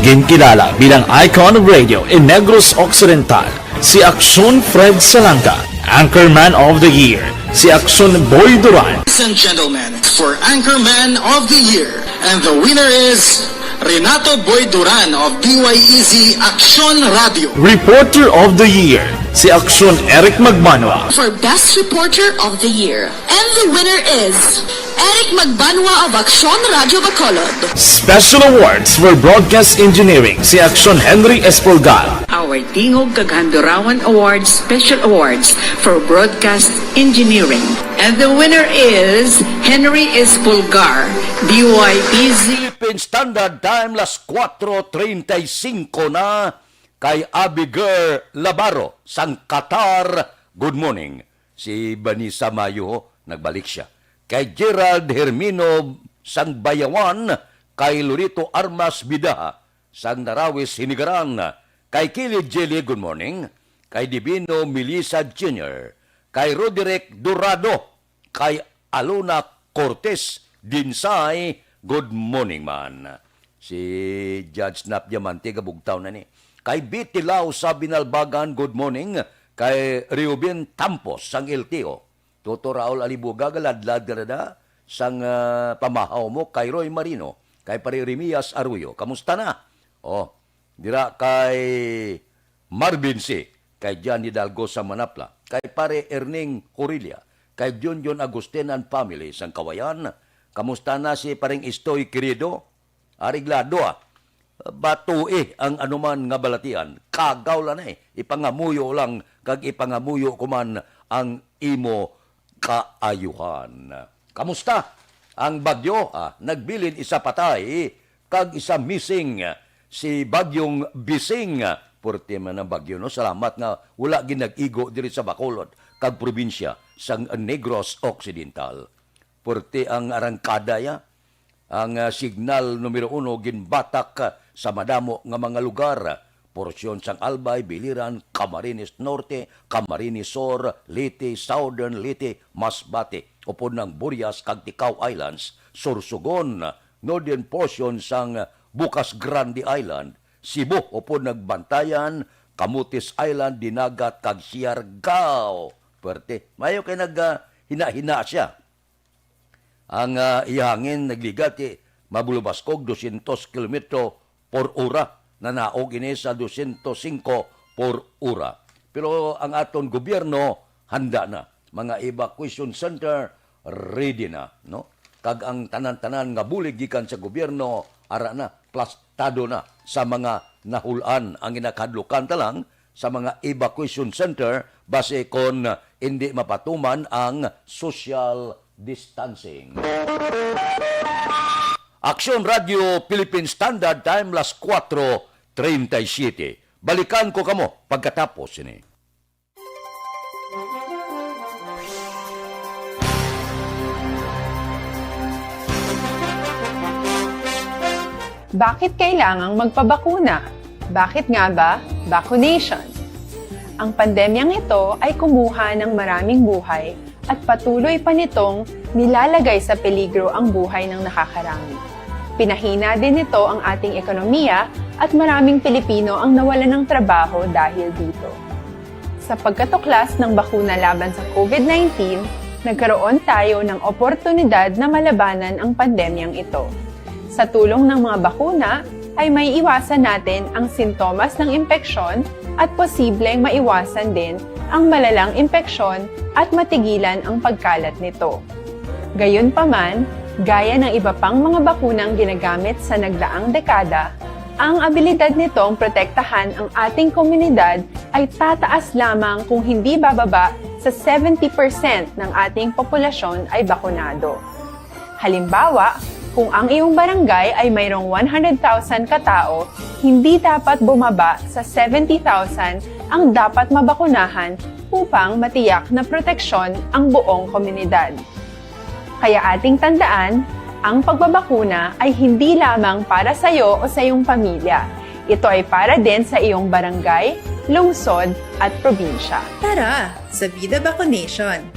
Ginkilala bilang icon of radio in Negros Occidental, si Aksyon Fred Salanga. Anchorman of the Year, si Aksyon Boy Duran. Ladies and gentlemen, for Anchorman of the Year, and the winner is Renato Boy Duran of D Y E Z Aksyon Radio. Reporter of the Year, si Aksyon Eric Magbanwa. For Best Reporter of the Year, and the winner is Eric Magbanwa of Aksyon Radio Bacolod. Special Awards for Broadcast Engineering, si Aksyon Henry Espolgar. Our Tingog kag Handurawan Awards Special Awards for Broadcast Engineering. And the winner is Henry Espolgar, D Y E Z. Philippine Standard Time, las cuatro treinta y cinco na. Kay Abigail Labaro sang Qatar, good morning. Si Vanessa Mayo, nagbalik siya. Kay Gerald Hermino sang Bayawan, kay Lorito Armas Bidaha sang Narawis, Hinigaran, kay Kili Jelly, good morning. Kay Divino Melissa Junior, kay Roderick Dorado, kay Alona Cortez Dinsay, good morning man. Si Judge Nap Diamante, gabugtaw na ni. Kay Betty Lau sa Binalbagan, good morning. Kay Reuben Tampos sang L T O. Toto Raul Alibuga, galadlad ka na da sang, ah, pamahaw mo. Kay Roy Marino, kay Pare Remias Arroyo, kamusta na? Oh, dira kay Marvin C, kay John Hidalgo sa Manapla, kay Pare Erning Horilia, kay Junjun Agustin and family sang Kawayan. Kamusta na si Paring Istoy Querido? Areglado, ah. Batui ang anuman nga balatian. Kagaw lang, eh. Ipangamuyo lang kag ipangamuyo ko man ang imo kaayuhan. Kamusta ang bagyo? Ah, nagbilin isa patay kag isa missing. Si Bagyong Bising. Purti man ang bagyo, no? Salamat nga wala gid nag-igo diri sa Bacolod kag probinsya sang Negros Occidental. Puwerte ang arangkada, ya. Ang, ah, signal numero uno ginbatak, ah, sa madamo nga mga lugar, porsyon sang Albay, Biliran, Camarines Norte, Camarines Sur, Leyte, Southern Leyte, Masbate, upod ang Burias kag Ticao Islands, Sorsogon, Northern portion sang Bucas Grande Island, Cebu, upod ang Bantayan, Camotes Island, Dinagat, kag Siargao. Puwerte. Maayo kay nag, ah, hina-hina siya. Ang, ah, iya hangin nagligat, eh, mabulubaskog dosyentos kilometro por ora. Nanaog ini sa dosyentos singko por ora. Pero ang aton gobyerno handa na. Mga evacuation center ready na, no? Kag ang tanan-tanan nga bulig gikan sa gobyerno ara na, plastado na sa mga nahul-an. Ang ginakahadlukan ta lang sa mga evacuation center basi kon hindi mapatuman ang social distancing. Aksyon Radio Philippine Standard Time, las kuwatro treinta y siete. Balikan ko kamo pagkatapos sini. Bakit kailangang magpabakuna? Bakit nga ba vaccination? Ang pandemyang ito ay kumuha ng maraming buhay at patuloy pa nitong nilalagay sa peligro ang buhay ng nakakarami. Pinahina din nito ang ating ekonomiya at maraming Pilipino ang nawalan ng trabaho dahil dito. Sa pagkatuklas ng bakuna laban sa COVID nineteen, nagkaroon tayo ng oportunidad na malabanan ang pandemyang ito. Sa tulong ng mga bakuna, ay maiiwasan natin ang sintomas ng impeksyon at posibleng maiwasan din ang malalang impeksyon at matigilan ang pagkalat nito. Gayunpaman, gaya ng iba pang mga bakunang ginagamit sa nagdaang dekada, ang abilidad nitong protektahan ang ating komunidad ay tataas lamang kung hindi bababa sa seventy percent ng ating populasyon ay bakunado. Halimbawa, kung ang iyong barangay ay mayroong one hundred thousand ka tawo, hindi dapat bumaba sa seventy thousand ang dapat mabakunahan upang matiyak na proteksyon ang buong komunidad. Kaya ating tandaan, ang pagbabakuna ay hindi lamang para sa iyo o sa iyong pamilya. Ito ay para din sa iyong barangay, lungsod, at probinsya. Tara, sa Vida Vaccination!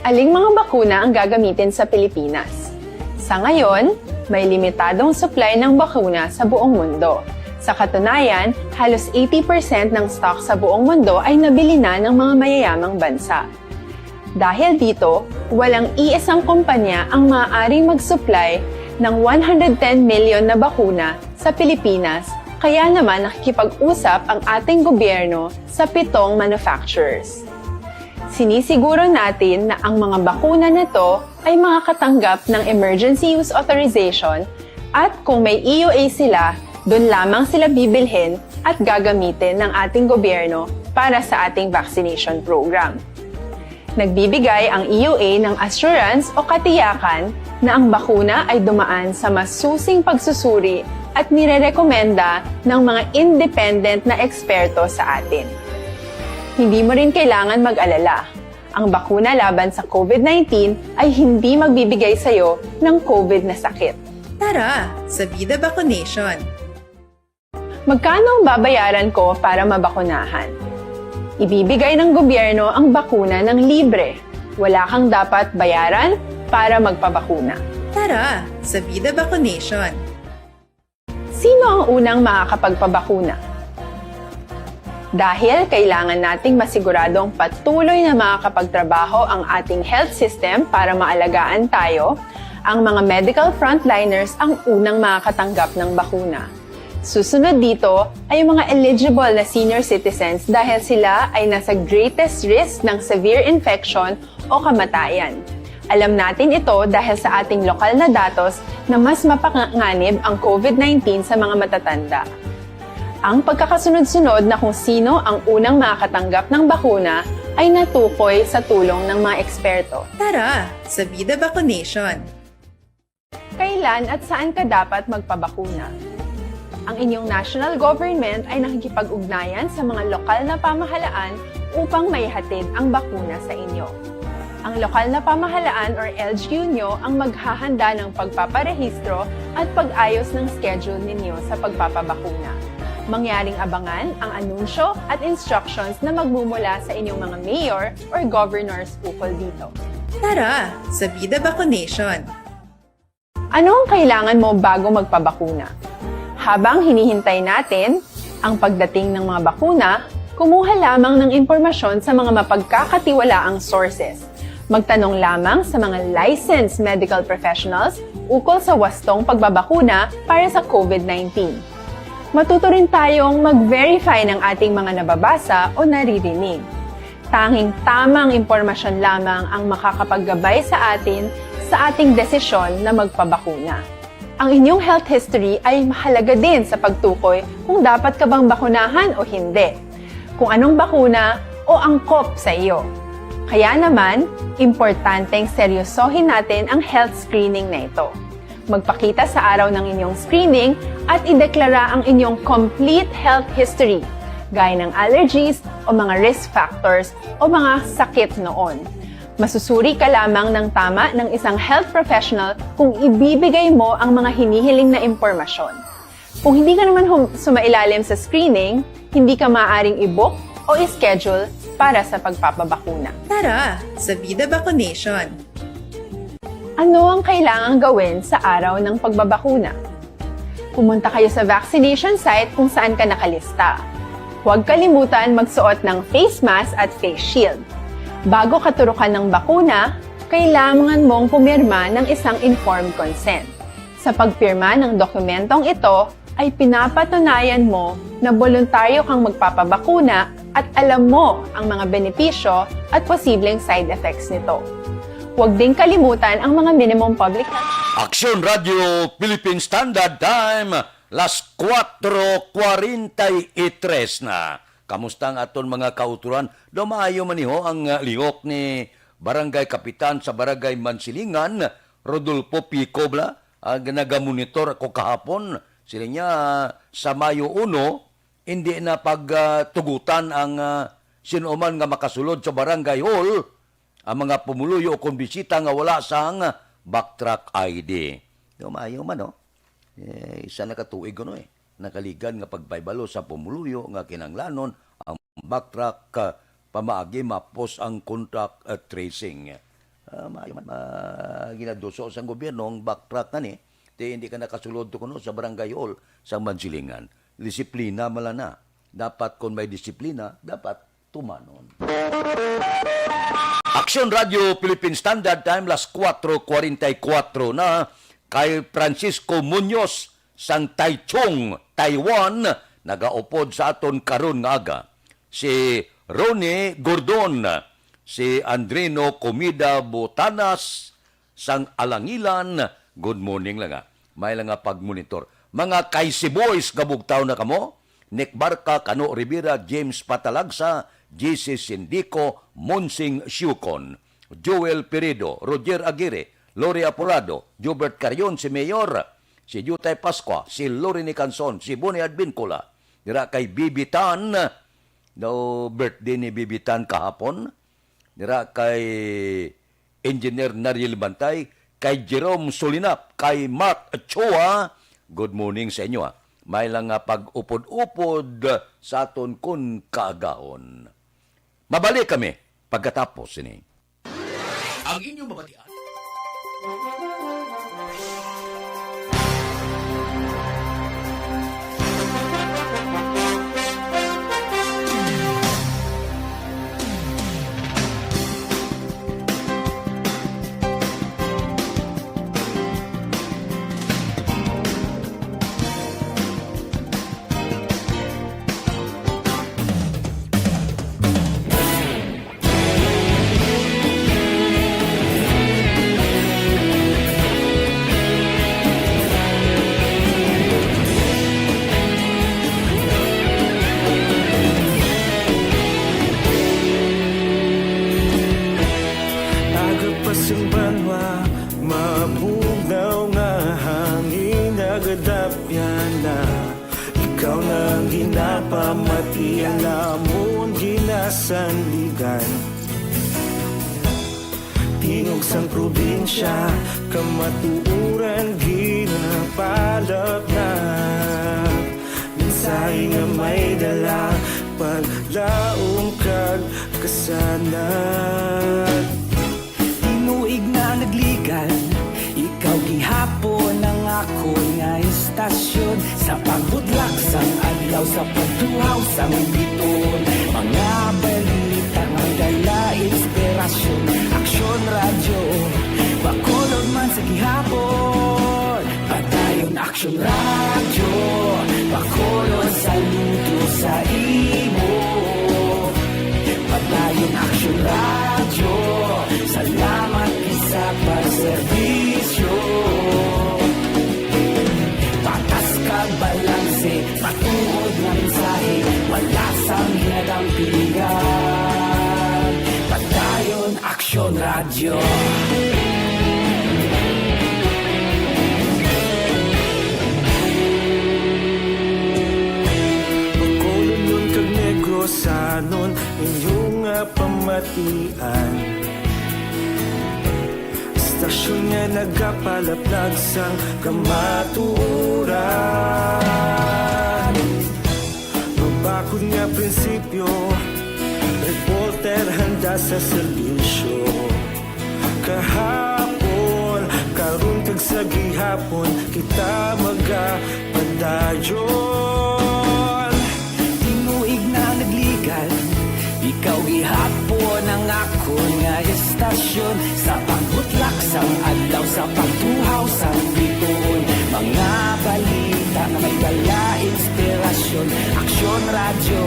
Aling mga bakuna ang gagamitin sa Pilipinas? Sa ngayon, may limitadong supply ng bakuna sa buong mundo. Sa katunayan, halos eighty percent ng stock sa buong mundo ay nabili na ng mga mayayamang bansa. Dahil dito, walang iisang kumpanya ang maaaring mag-supply ng one hundred ten million na bakuna sa Pilipinas, kaya naman nakikipag-usap ang ating gobyerno sa pitong manufacturers. Sinisiguro natin na ang mga bakuna na to ay makakatanggap ng emergency use authorization at kung may E U A sila, doon lamang sila bibilhin at gagamitin ng ating gobyerno para sa ating vaccination program. Nagbibigay ang E U A ng assurance o katiyakan na ang bakuna ay dumaan sa masusing pagsusuri at nirerekomenda ng mga independent na eksperto sa atin. Hindi mo rin kailangan mag-alala. Ang bakuna laban sa COVID nineteen ay hindi magbibigay sa iyo ng COVID na sakit. Tara, sa Vida Vaccination! Magkano ang babayaran ko para mabakunahan? Ibibigay ng gobyerno ang bakuna ng libre. Wala kang dapat bayaran para magpabakuna. Tara, sa Vida Vaccination! Sino ang unang makakapagpabakuna? Dahil kailangan nating masiguradong patuloy na makakapagtrabaho ang ating health system para maalagaan tayo, ang mga medical frontliners ang unang makakatanggap ng bakuna. Susunod dito ay ang mga eligible na senior citizens dahil sila ay nasa greatest risk ng severe infection o kamatayan. Alam natin ito dahil sa ating lokal na datos na mas mapanganib ang COVID nineteen sa mga matatanda. Ang pagkakasunod-sunod na kung sino ang unang makakatanggap ng bakuna ay natukoy sa tulong ng mga eksperto. Tara, sa Vida Vaccination! Kailan at saan ka dapat magpabakuna? Ang inyong national government ay nakikipag-ugnayan sa mga lokal na pamahalaan upang maihatid ang bakuna sa inyo. Ang lokal na pamahalaan or L G U nyo ang maghahanda ng pagpaparehistro at pag-ayos ng schedule ninyo sa pagpapabakuna. Mangyaring abangan ang anunsyo at instructions na magmumula sa inyong mga mayor or governors ukol dito. Tara sa Vida Vacunation! Ano ang kailangan mo bago magpabakuna? Habang hinihintay natin ang pagdating ng mga bakuna, kumuha lamang ng impormasyon sa mga mapagkakatiwalaang sources. Magtanong lamang sa mga licensed medical professionals ukol sa wastong pagbabakuna para sa COVID nineteen. Matuto rin tayong mag-verify ng ating mga nababasa o naririnig. Tanging tamang impormasyon lamang ang makakapaggabay sa atin sa ating desisyon na magpabakuna. Ang inyong health history ay mahalaga din sa pagtukoy kung dapat ka bang bakunahan o hindi, kung anong bakuna o angkop sa iyo. Kaya naman, importanteng seryosohin natin ang health screening na ito. Magpakita sa araw ng inyong screening at ideklara ang inyong complete health history, gaya ng allergies o mga risk factors o mga sakit noon. Masusuri ka lamang ng tama ng isang health professional kung ibibigay mo ang mga hinihiling na impormasyon. Kung hindi ka naman hum- sumailalim sa screening, hindi ka maaaring i-book o i-schedule para sa pagpapabakuna. Tara sa Vida Vacunation! Ano ang kailangang gawin sa araw ng pagbabakuna? Pumunta kayo sa vaccination site kung saan ka nakalista. Huwag kalimutan magsuot ng face mask at face shield. Bago katurukan ng bakuna, kailangan mong pumirma ng isang informed consent. Sa pagpirma ng dokumentong ito, ay pinapatunayan mo na boluntaryo kang magpapabakuna at alam mo ang mga benepisyo at posibleng side effects nito. Huwag ding kalimutan ang mga minimum public health. Aksyon Radio Philippine Standard Time, las cuatro cuarenta y tres na. Kamusta ang aton mga kauturan? Daw maayo man niho ang, ah, lihok ni Barangay Kapitan sa Barangay Mansilingan, Rodolfo Pico, bala, ang nagamonitor ako kahapon. Sila niya, sa Mayo uno, hindi na pag, ah, tugutan ang, ah, sino man nga makasulod sa barangay hall, ang mga pumuluyo o kon bisita nga wala sang backtrack I D. Daw maayo man, no? Eh, isa na ka tuig kuno, eh, nakaligad nga pagpahibalo sa pumuluyo nga kinahanglanon ang backtrack, ah, pamaagi mapos ang contact, ah, tracing. Ah, maayo man, ah, ginaduso sang gobyerno ang backtrack ngani, ti hindi ka nakasulod to kuno sa barangay hall sa Mansilingan. Disiplina man lang na. Dapat kon may disiplina, dapat tumanon. Aksyon Radio Philippine Standard Time, las cuatro cuarenta y cuatro na. Kay Francisco Muñoz sang Taichung, Taiwan, nagaupod sa aton karon nga aga. Si Ronnie Gordon, si Andrino Comida Botanas, sang Alangilan, good morning lang, ah. May lang nga pagmonitor. Mga Kaisi Boys, kabugtaw na kamo? Nick Barca, Kano Rivera, James Patalagsa, J C Sindico, Monsing Siucon, Joel Peredo, Roger Aguirre, Lori Apurado, Jubert Carion, si Mayor, si Jutay Pascua, si Lori Nicanson, si Bonnie Advincula, dira kay Bibi Tan, daw birthday ni Bibi Tan kahapon, dira kay Engineer Nariel Bantay, kay Jerome Solinap, kay Mark Chua. Good morning sa inyo, ha. May lang nga pag-upod-upod sa aton kun kaagahon. Mabalik kami pagkatapos sini. Ang inyong mabatian. Aga pa sang banwa, mabugnaw nga hangin, nagadapyan na. Ikaw na ang ginapamati, ang amon ginasandigan. Tingog sang probinsya, kamatuoran ginapalapnag. Mensahe nga may dala, paglaom kag kasanag. Tinuig na nagligal, ikaw gihapon ang akon nga istasyon. Sa pagbudlak sang adlaw, sa pagtuhaw sang bituon, mga balita nga dala inspirasyon. Aksyon Radyo, Bacolod man sa gihapon. Padayon Aksyon Radyo, Bacolod, saludo sa imo. Padayon Aksyon Radyo, salamat sa pagserbisyo. Patas kag balanse, matuod nga mensahe, wala sang ginadampigan. Padayon Aksyon Radyo. Bacolodnon kag Negrosanon, inyo nga pamatian. Istasyon nga nagapalaplag sang kamatuoran. Mabakod nga prinsipyo, reporter handa sa serbisyo. Kahapon, karon kag sa gihapon, kita magapadayon. Tinuig na nagligal, ikaw gihapon ang akon nga istasyon. Sa pagbutlak sang adlaw, sa pagtuhaw sang bituon, mga balita nga may dala inspirasyon. Aksyon Radyo,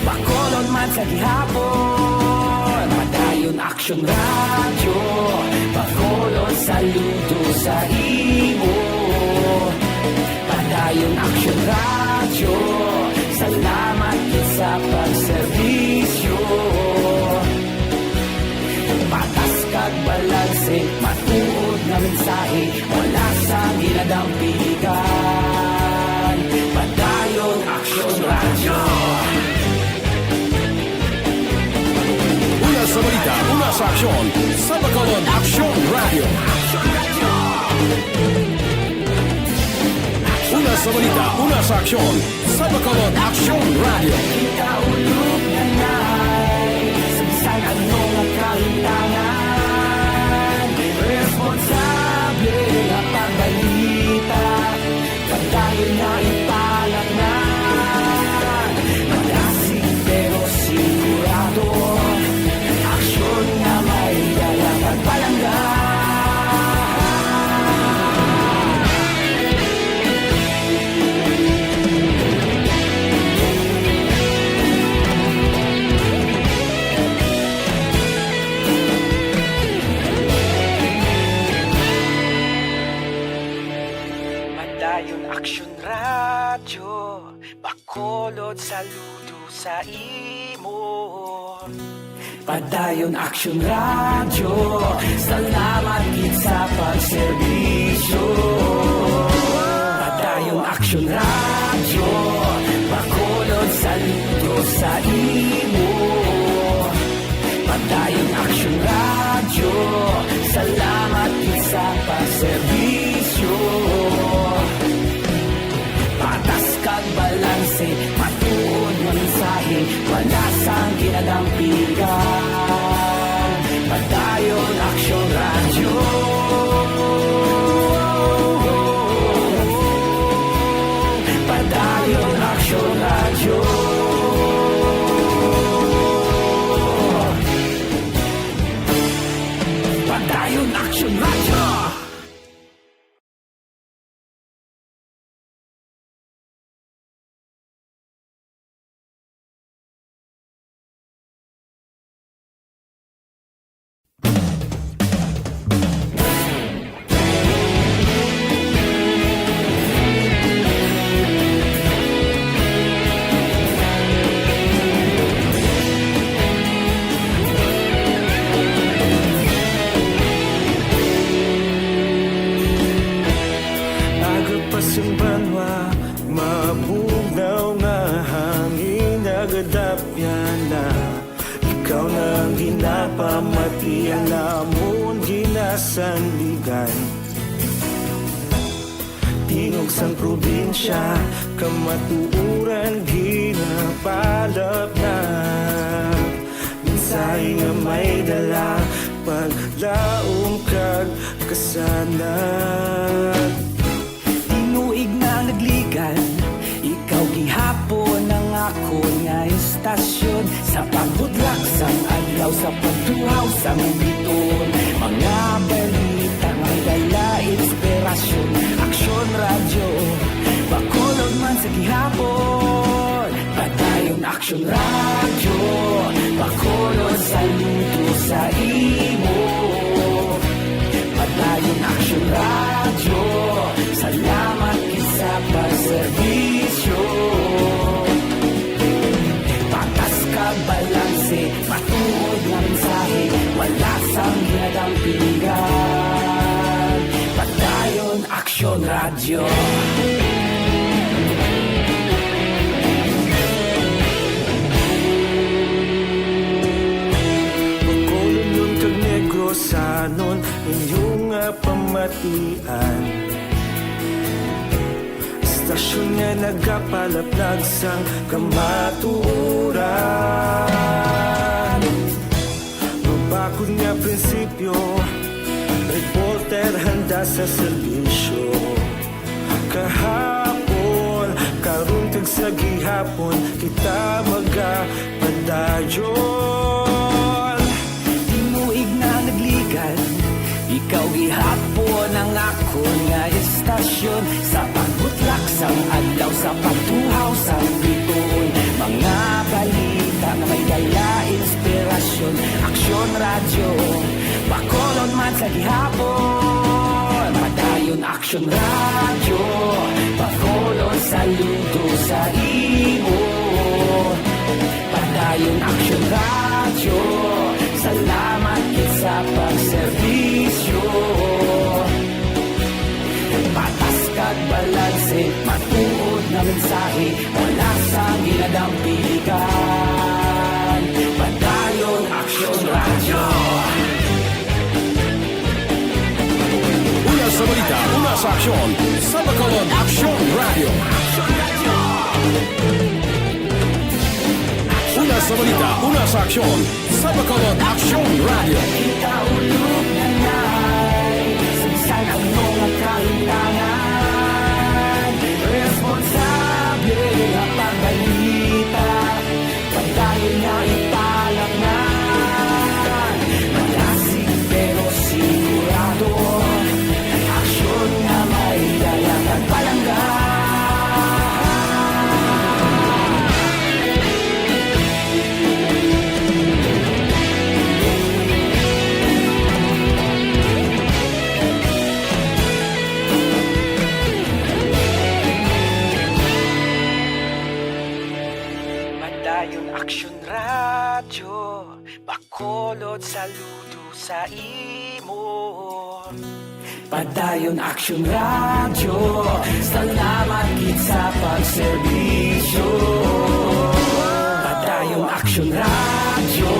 Bacolod man sa gihapon. Padayon Aksyon Radyo, Bacolod, saludo sa imo. Padayon Aksyon Radyo, salamat gid sa pagserbisyo. Patas kag balanse, matuod nga mensahe, wala sang ginadampigan. Padayon Aksyon Radyo. Una sa balita, una sa aksyon, sa Bacolod Aksyon Radyo. Una sa balita, una sa aksyon, sa Bacolod Aksyon Radyo. Kita ulog na nay, sa bisan ano nga kahitangan, responsable nga pagbalita. Padayon na ipalaknag, madasig pero sigurado. Aksyon nga may dala pagpalangga. Padayon Aksyon Radyo, Bacolod, saludo sa imo. Padayon Aksyon Radyo, salamat gid sa pagserbisyo. Padayon Aksyon Radyo, Bacolod, saludo sa imo. Padayon Aksyon Radyo, salamat gid sa pagserbisyo. Patas kag balanse, matuod nga mensahe, wala sang ginadampigan. Padayon Aksyon Radyo. Padayon Aksyon Radyo. Padayon Aksyon Radyo. Aga pa sing banwa, mabugnaw nga hangin nagadapyan na. Di Ikaw na ang ginapamatian, amon ginasandigan. Tingog sang probinsya, kamatuoran ginapalapnag. Mensahe nga may dala, paglaom kag kasanag. Tinuig na nagligan, ikaw gihapon ang akon nga istasyon. Sa pagbudlak sang adlaw, sa pagtuhaw sang bituon, mga balita may dala inspirasyon. Aksyon Radyo, Bacolod man sa gihapon. Padayon Aksyon Radyo, Bacolod, saludo sa imo. Padayon Aksyon Radyo, salamat gid sa pagserbisyo. Patas kag balanse, matuod nga mensahe, wala sang ginadampingan. Padayon Aksyon Radyo. Bacolodnon kag Negrosanon, inyo nga pamatian. Istasyon nga nagapalapnag sang kamatuoran. Mabakod nga prinsipyo, reporter handa sa serbisyo. Kahapon, karon, kag sa gihapon, kita magapadayon. Tinuig na nagligan, ikaw gihapon ang akon nga istasyon. Sa pagbutlak sang adlaw, sa pagtuhaw sang bituon, mga balita nga may dala inspirasyon. Aksyon Radyo, Bacolod man sa gihapon. Padayon Aksyon Radyo, Bacolod, saludo sa imo. Padayon Aksyon Radyo, salamat gid sa pagserbisyo. Patas kag balanse, matuod nga mensahe, wala sang ginadampigan. Padayon Aksyon Radyo. Una sa balita, una sa aksyon, sa Bacolod Aksyon Radyo. Una sa balita, una sa aksyon, sa Bacolod Aksyon Radyo. Kita ulog na nay, sa bisan ano nga kahimtangan, responsable nga pagbalita. Padayon nga ipalapngan, malasig pero sigurado, aksyon nga may dala kag palangga. Padayon Aksyon Radyo, Bacolod, saludo sa imo. Padayon Aksyon Radyo, salamat gid sa pagserbisyo. Padayon Aksyon Radyo,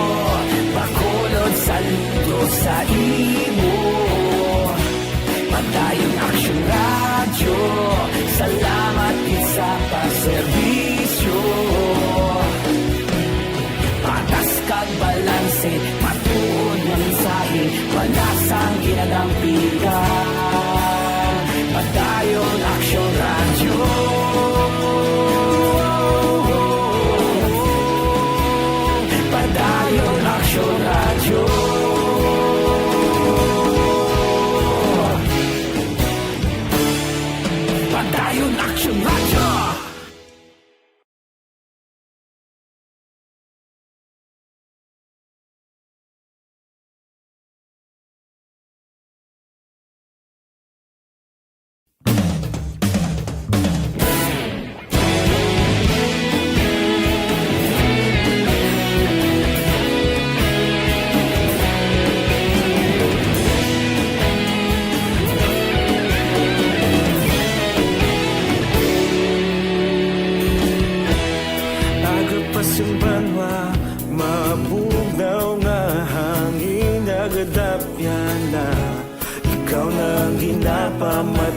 Bacolod, saludo sa imo. Padayon Aksyon Radyo, salamat gid sa pagserbisyo. Patas kag balanse, matuod nga mensahe, wala sang ginadampigan. Padayon Aksyon Radyo.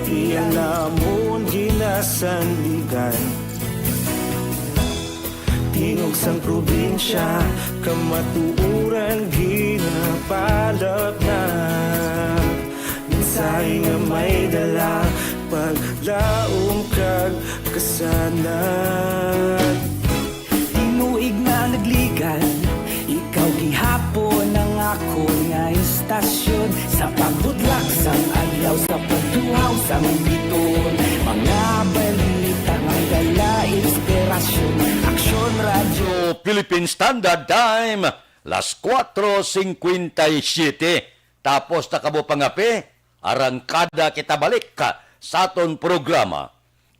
Iya namon ginasandigan. Tingog sang probinsya, kamatuoran ginapalapnag. Mensahe nga may dala, paglaom kag kasanag. Tinuig nga nagligad, ikaw gihapon ang akon nga istasyon. Sa pagbudlak sang adlaw, sa pagduhaw sang biton, mga balita nga dala inspirasyon. Aksyon Radyo Philippine Standard Time, las kuwatro singkwenta y siyete. Tapos na kamo pangape, arangkada kita balik sa aton programa.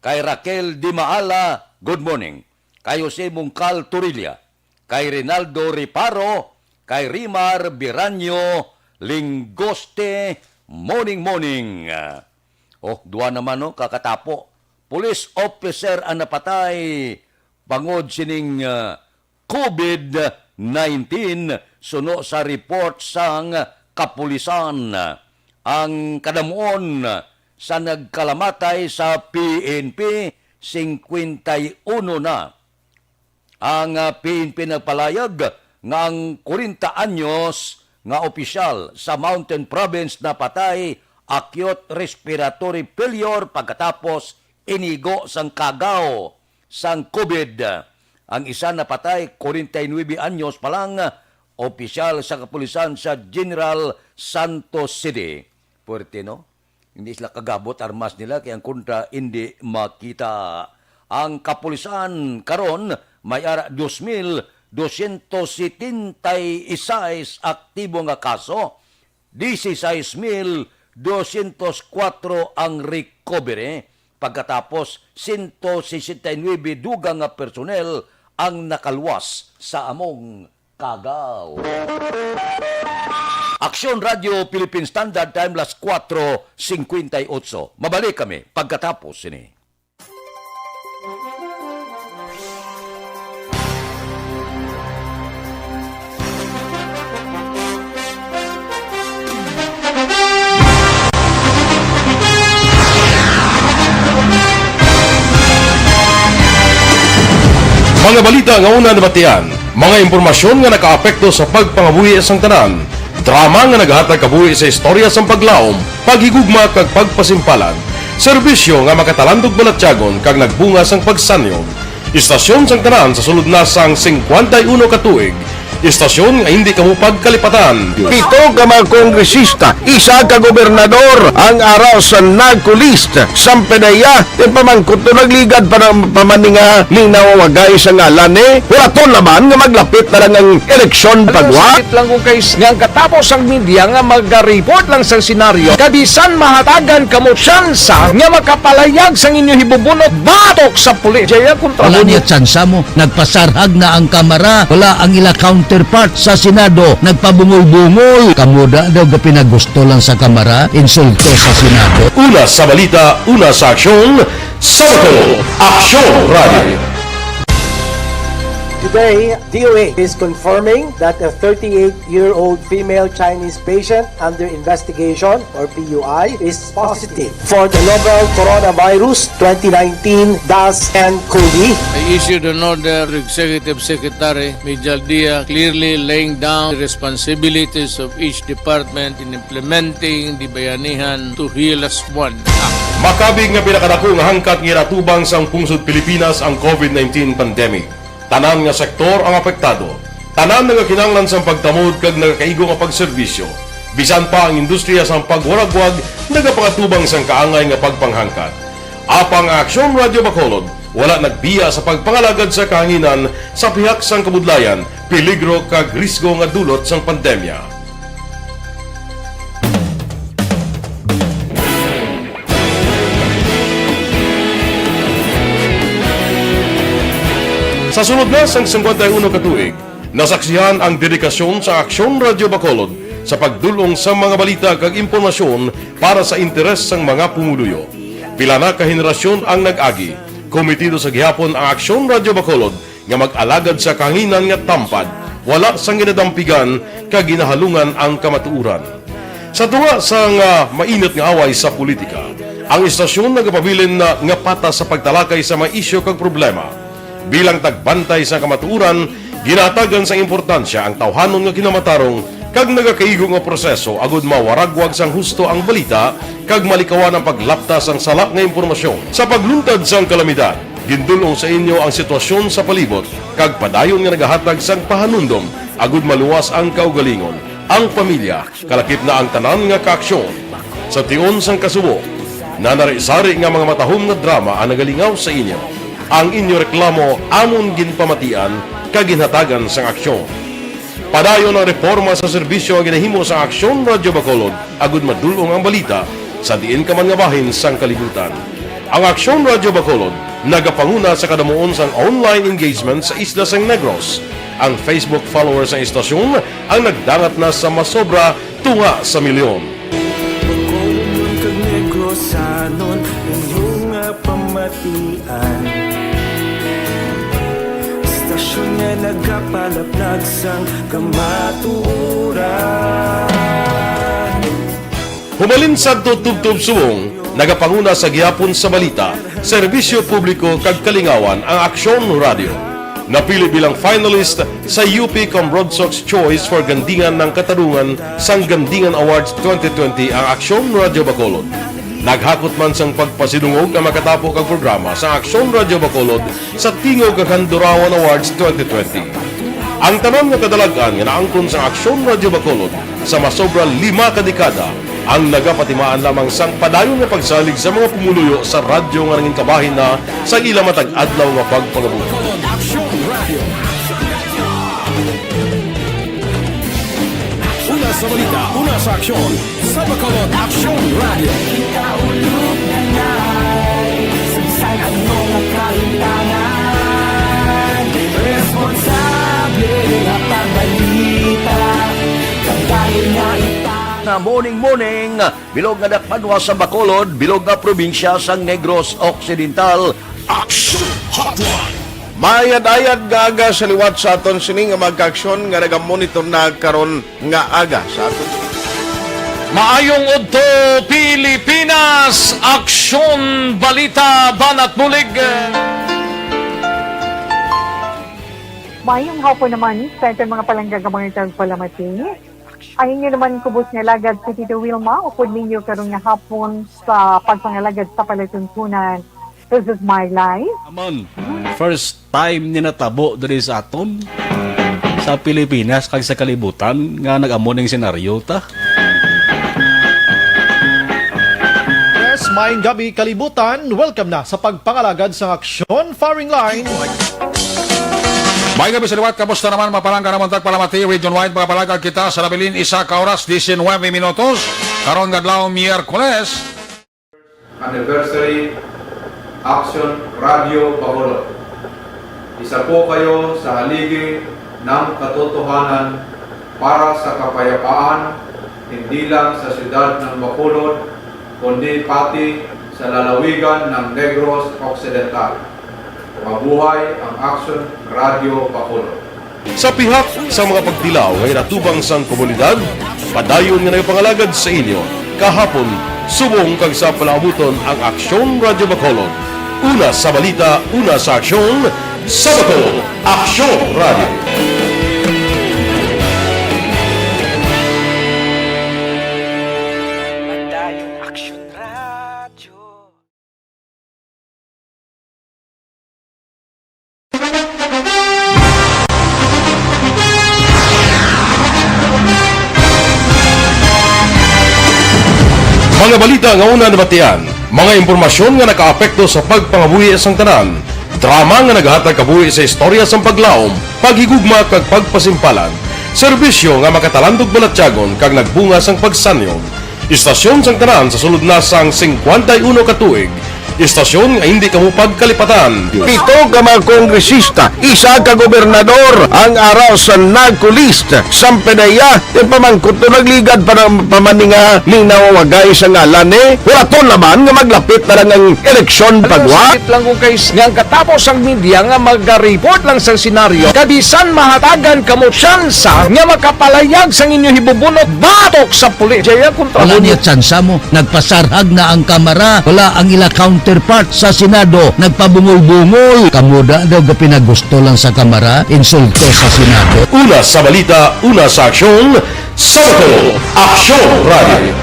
Kay Raquel Dimaala, good morning. Kay Jose Mungkal Torilla, kay Rinaldo Reparo, kay Rimar Biranyo Lingoste, morning, morning. Oh, duwa naman, no, kakatapo. Police officer ang napatay bangod sining, ah, covid nineteen, suno sa report sang kapulisan. Ang kadamuon sa nagkalamatay sa P N P, singkwenta y uno na. Ang, ah, P N P nagpalayag nga ang kwarenta anyos nga opisyal sa Mountain Province napatay acute respiratory failure pagkatapos inigo sang kagaw sang covid. Ang isa napatay, kwarenta y nuebe anyos pa lang, opisyal sa kapulisan sa General Santos City. Puwerte, no? Hindi sila kagabot armas nila, kay ang kontra hindi makita. Ang kapulisan karon may ara dos mil dosyentos setenta y seis aktibo nga kaso, dieciséis mil dosyentos kuwatro ang recovery, pagkatapos sento sesenta y nuebe dugang nga personnel ang nakaluwas sa among kagaw. Aksyon Radyo Philippine Standard Time, las kuwatro singkwenta y otso. Mabalik kami pagkatapos sini. Mga balita nga una nabatian, mga impormasyon nga nakaapekto sa pagpangabuhi sang tanan, drama nga nagahatag kabuhi sa istorya sang paglaom, paghigugma kag pagpasimpalan, serbisyo nga makatalandog balatyagon kag nagbunga sang pagsanyog. Istasyon sang tanan sa sulod na sang singkwenta y uno ka tuig. Istasyon nga hindi kamo pagkalipatan. Pito ka mga kongresista, isa ka gobernador ang ara sa NARCO list. Sampanaya, ti pamangkot to nagligad pa ng pamaninga ning nawawagay sa ngalan ni Huraton Laban nga maglapit na lang ang eleksyon pagwa. Sakit lang ko kay nga ang katapos ang media nga mag-report lang sa senaryo, kabisan mahatagan kamo tsansa nga makapalayag sang inyo hibubunot batok sa pulis. Jaya kontra Wala mo. Niya tsansa mo. Nagpasarhag na ang Kamara. Wala ang ila counterpart sa Senado. Nagpabungol-bungol. Kamo da daw ga pinagusto lang sa Kamara. Insulto sa Senado. Una sa balita, una sa aksyon, sa Bacolod, Aksyon Radio. Today, D O H is confirming that a thirty-eight-year-old female Chinese patient under investigation, or P U I, is positive for the novel coronavirus twenty nineteen dash N COVID. I issued an order to Executive Secretary Mijal Dia, clearly laying down the responsibilities of each department in implementing the Bayanihan to Heal Us One Act. Makabig nga pinakadako nga hangkat nga ginatubang sang pungsod Pilipinas ang COVID nineteen pandemic. Tanan nga sektor ang apektado. Tanan nagakinahanglan sang pagtamod kag nagakaigo nga pagserbisyo. Bisan pa ang industriya sang pagwaragwag nagapangatubang sang kaangay nga pagpanghangkat. Apang ang Aksyon Radyo Bacolod wala nagbiya sa pagpangalagad sa kahanginan sa pihak sang kabudlayan, peligro kag risgo nga dulot sang pandemya. Sa sulod na sang singkwenta y uno ka tuig, nasaksihan ang dedikasyon sa Aksyon Radyo Bacolod sa pagdul-ong sa mga balita kag impormasyon para sa interes sang mga pumuluyo. Pila na ka henerasyon ang nag-agi. Kometido sa gihapon ang Aksyon Radyo Bacolod nga mag-alagad sa kahanginan nga tampad, wala sang ginadampigan kag ginahalungan ang kamatuoran. Sa tunga sang, ah, mainit nga away sa politika, Ang istasyon nagapabilin na nga patas sa pagtalakay sa mga isyu kag problema. Bilang tagbantay sa kamatuoran, ginahatagan sang importansya ang tawhanon nga kinamatarong kag nagakaigo nga proseso agud mawaragwag sang husto ang balita kag malikawan ang paglapta sang sala nga impormasyon. Sa pagluntad sang kalamidad, gindul-ong sa inyo ang sitwasyon sa palibot kag padayon nga nagahatag sang pahanumdom agud maluwas ang kaugalingon, ang pamilya, kalakip na ang tanan nga kaaksyon. Sa tion sang kasubo, nanari-sari nga mga matahom nga drama ang nagalingaw sa inyo. Ang inyo reklamo amon ginpamatian kag ginhatagan sang aksyon. Padayon ang reporma sa serbisyo nga ginahimo sang Aksyon Radyo Bacolod agud madul-ong ang balita sa diin ka man nga bahin sang kalibutan. Ang Aksyon Radyo Bacolod nagapanguna sa kadamuon sang online engagement sa isla sang Negros. Ang Facebook followers sang istasyon ang nagdangat na sa masobra tunga sa milyon. Bacolod kag Negrosanon, inyo nga pamatian. Istasyon nga nagapalaplag sang kamatuoran. Humalin sadto tubtob subong, nagapanguna sa gihapon sa balita, serbisyo publiko kag kalingawan ang Aksyon Radyo. Napili bilang finalist sa U P Comrade Sox Choice for Gandingan ng Katarungan sang Gandingan Awards twenty twenty ang Aksyon Radyo Bacolod. Naghakot man sang pagpasidungog ang makatapo kag programa sa Aksyon Radyo Bacolod sa Tingog kag Handurawan Awards twenty twenty. Ang tanan nga kadalag-an nga naangkon sa Aksyon Radyo Bacolod sa masobra lima ka dekada ang nagapatimaan lamang sang padayon nga pagsalig sa mga pumuluyo sa radyo nga nangin kabahin na sa ila matag adlaw nga pagpangabuhi. Aksyon Radio. Una sa balita, una sa aksyon, sa Bacolod Aksyon Radio. Sa ano nga kalimtangan, responsable nga pagbalita, kabahin nga ita. Na morning, morning, bilog nga dakbanwa sa Bacolod, bilog nga probinsya sang Negros Occidental. Action Hotline. Mayad-ayad nga aga sa liwat sa aton sini nga mga kaaksyon nga nagamonitor na karon nga aga sa aton. Maayong udto, Pilipinas! Aksyon, balita, banat bulig. Maayong hapon naman sa aton mga palangga nga mga tagpalamati. Ang inyo naman kubos nga alagad si Tito Wilma, upod ninyo karon nga hapon sa pagpangalagad sa palatuntunan. This is my life. Amon, first time ni natabo diri sa aton, sa Pilipinas kag sa kalibutan nga nag-amo ning senaryo ta. Yes, maayong gabi kalibutan. Welcome na sa pagpangalagad sang aksyon firing line. May gabi sa liwat, kamusta naman, mga palangga namon tagpalamati, region-wide, mga palangga kita sa nabilin, isa ka oras, diecinuebe minutos, karon nga adlaw, Miyerkules. Anniversary Action Radio Bacolod. Isa po kayo sa haligi ng katotohanan para sa kapayapaan, hindi lang sa siyudad ng Bacolod, kundi pati sa lalawigan ng Negros Occidental. Mabuhay ang Action Radio Bacolod. Sa pihak sa mga pagtilaw nga ginatubang sang komunidad, padayon nga nagapangalagad sa inyo kahapon, subong kag sa palaabuton ang Aksyon Radyo Bacolod. Una sa balita, una sa aksyon, sa Bacolod, Aksyon Radyo. Padayon Aksyon Radyo. Mga balita nga una nabatian, mga impormasyon nga nakaapekto sa pagpangabuhi sang tanan, drama nga nagahatag kabuhi sa istorya sang paglaom, paghigugma kag pagpasimpalan, serbisyo nga makatalandog balatyagon kag nagbunga sang pagsanyog. Istasyon sang tanan sa sulod na sang singkwenta y uno ka tuig, Istasyon nga hindi kamo pagkalipatan. Pito ka mga kongresista, isa ka gobernador ang ara sa NAGCO list. Sampe na iya, ipamangkot to nagligad pa ng pamaninga ning nawawagay sa ngalan ni. Wala to naman nga maglapit na lang ang eleksyon pagwa. Sakit lang kung kay nga ang katapos ang media nga magariport lang sa senaryo. Kabisan mahatagan kamo tsansa nga makapalayag sang inyo hibubunot batok sa pulis. Jaya kontra Wala mo niya tsansa mo. Nagpasarhag na ang Kamara, wala ang ila counterpart sa Senado. Nagpabungol-bungol. Kamuda daw ga pinagusto lang sa Kamara, insulto sa Senado. Una sa balita, una sa aksyon, sa Bacolod, Aksyon Radio.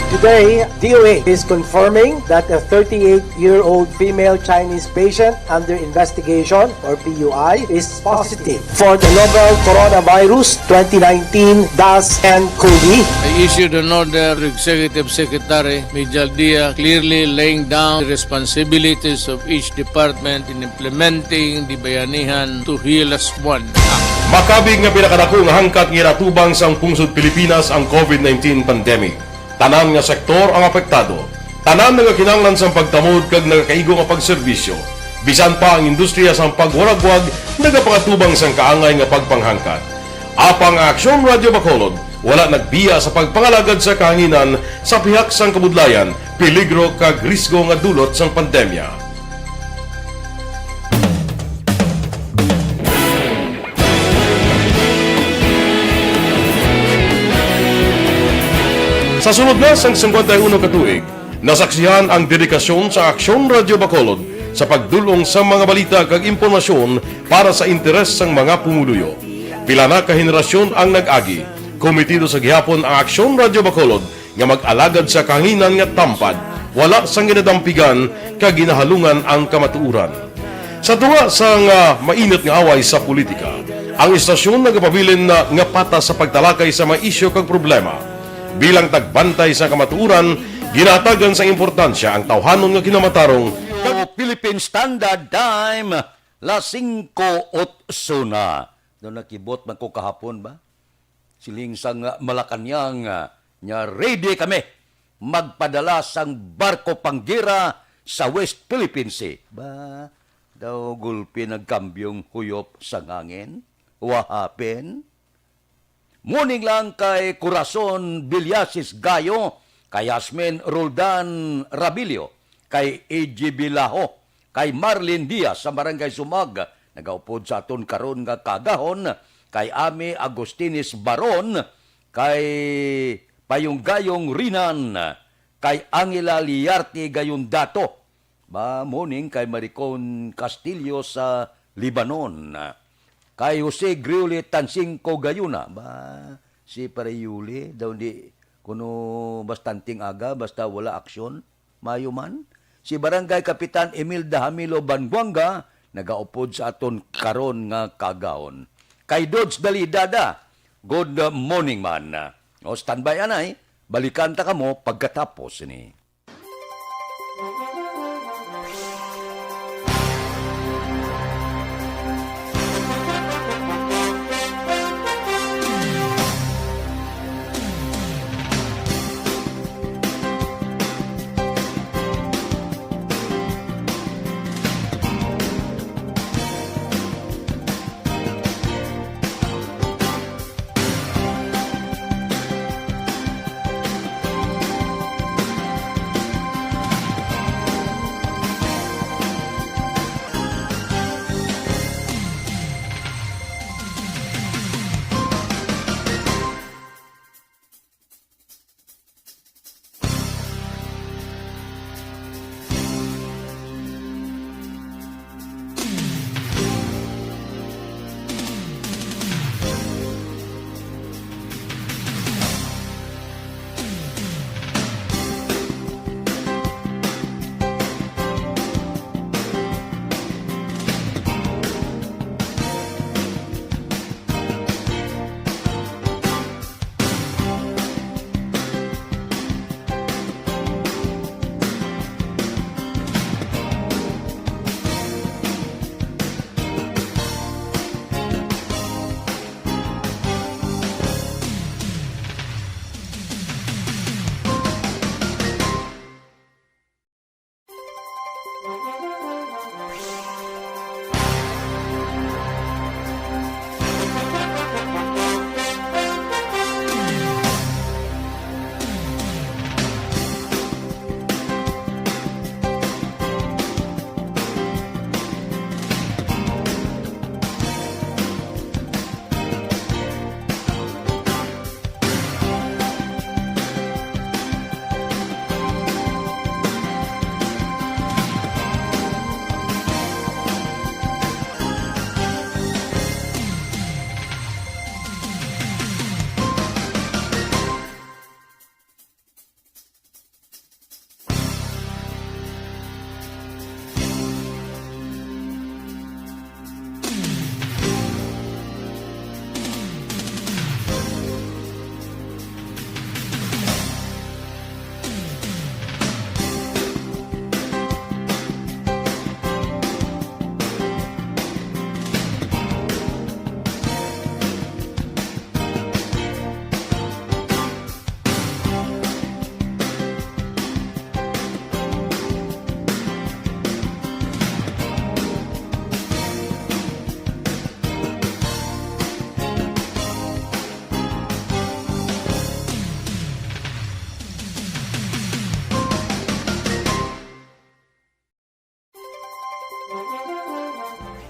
Today, D O H is confirming that a thirty-eight-year-old female Chinese patient under investigation, or P U I, is positive for the novel coronavirus twenty nineteen dash N COVID. I issued an order to Executive Secretary Mijal Dia, clearly laying down the responsibilities of each department in implementing the Bayanihan to Heal Us One Act. Makabig nga pinakadako nga hangkat nga ginatubang sang pungsod Pilipinas ang COVID nineteen pandemic. Tanan nga sektor ang apektado. Tanan nagakinahanglan sang pagtamod kag nagakaigo nga pagserbisyo. Bisan pa ang industriya sang pagwaragwag nagapangatubang sang kaangay nga pagpanghangkat. Apang ang Aksyon Radio Bacolod wala nagbiya sa pagpangalagad sa kahanginan sa pihak sang kabudlayan, peligro kag risgo nga dulot sang pandemya. Sa sulod na sang singkwenta y uno ka tuig, nasaksihan ang dedikasyon sa Aksyon Radio Bacolod sa pagdul-ong sa mga balita kag impormasyon para sa interes sang mga pumuluyo. Pila na ka henerasyon ang nag-agi. Komitido sa gihapon ang Aksyon Radio Bacolod nga mag-alagad sa kahanginan nga tampad, wala sang ginadampigan kag ginahalungan ang kamatuoran. Sa tunga sang, ah, mainit nga away sa politika, ang istasyon nagapabilin na nga patas sa pagtalakay sa mga isyu kag problema. Bilang tagbantay sa kamatuoran, ginahatagan sang importansya ang tawhanon nga kinamatarong. Philippine Standard Time, las singko otso na. Daw nakibot man ko kahapon ba? Siling sang Malacañang, ah, nya ready kami magpadala sang barko panggira sa West Philippine Sea. Ba, daw gulpi nagkambyong huyop sang hangin? What happened? Morning lang kay Corazon Villasis Gayo, kay Yasmin Roldan Rabilio, kay A G B Laho, kay Marlene Diaz sa Barangay Sumag, nagaupod sa aton karon nga kaagahon, kay Ami Agustines Baron, kay Payong Gayong Rinan, kay Angela Liarte Gayondato, ba, morning kay Maricon Castillo sa Lebanon, kay Jose Grioli Tansingco Gayuna, ba, si Pare Yuli, daw di kuno bastanting aga, basta wala aksyon. Maayo man. Si Barangay Kapitan Imelda Hamilo Banguanga nagaupod sa aton karon nga kaagahon. Kay Dodge Dalidada, good morning man. O, standby anay, balikan ta kamo pagkatapos ni.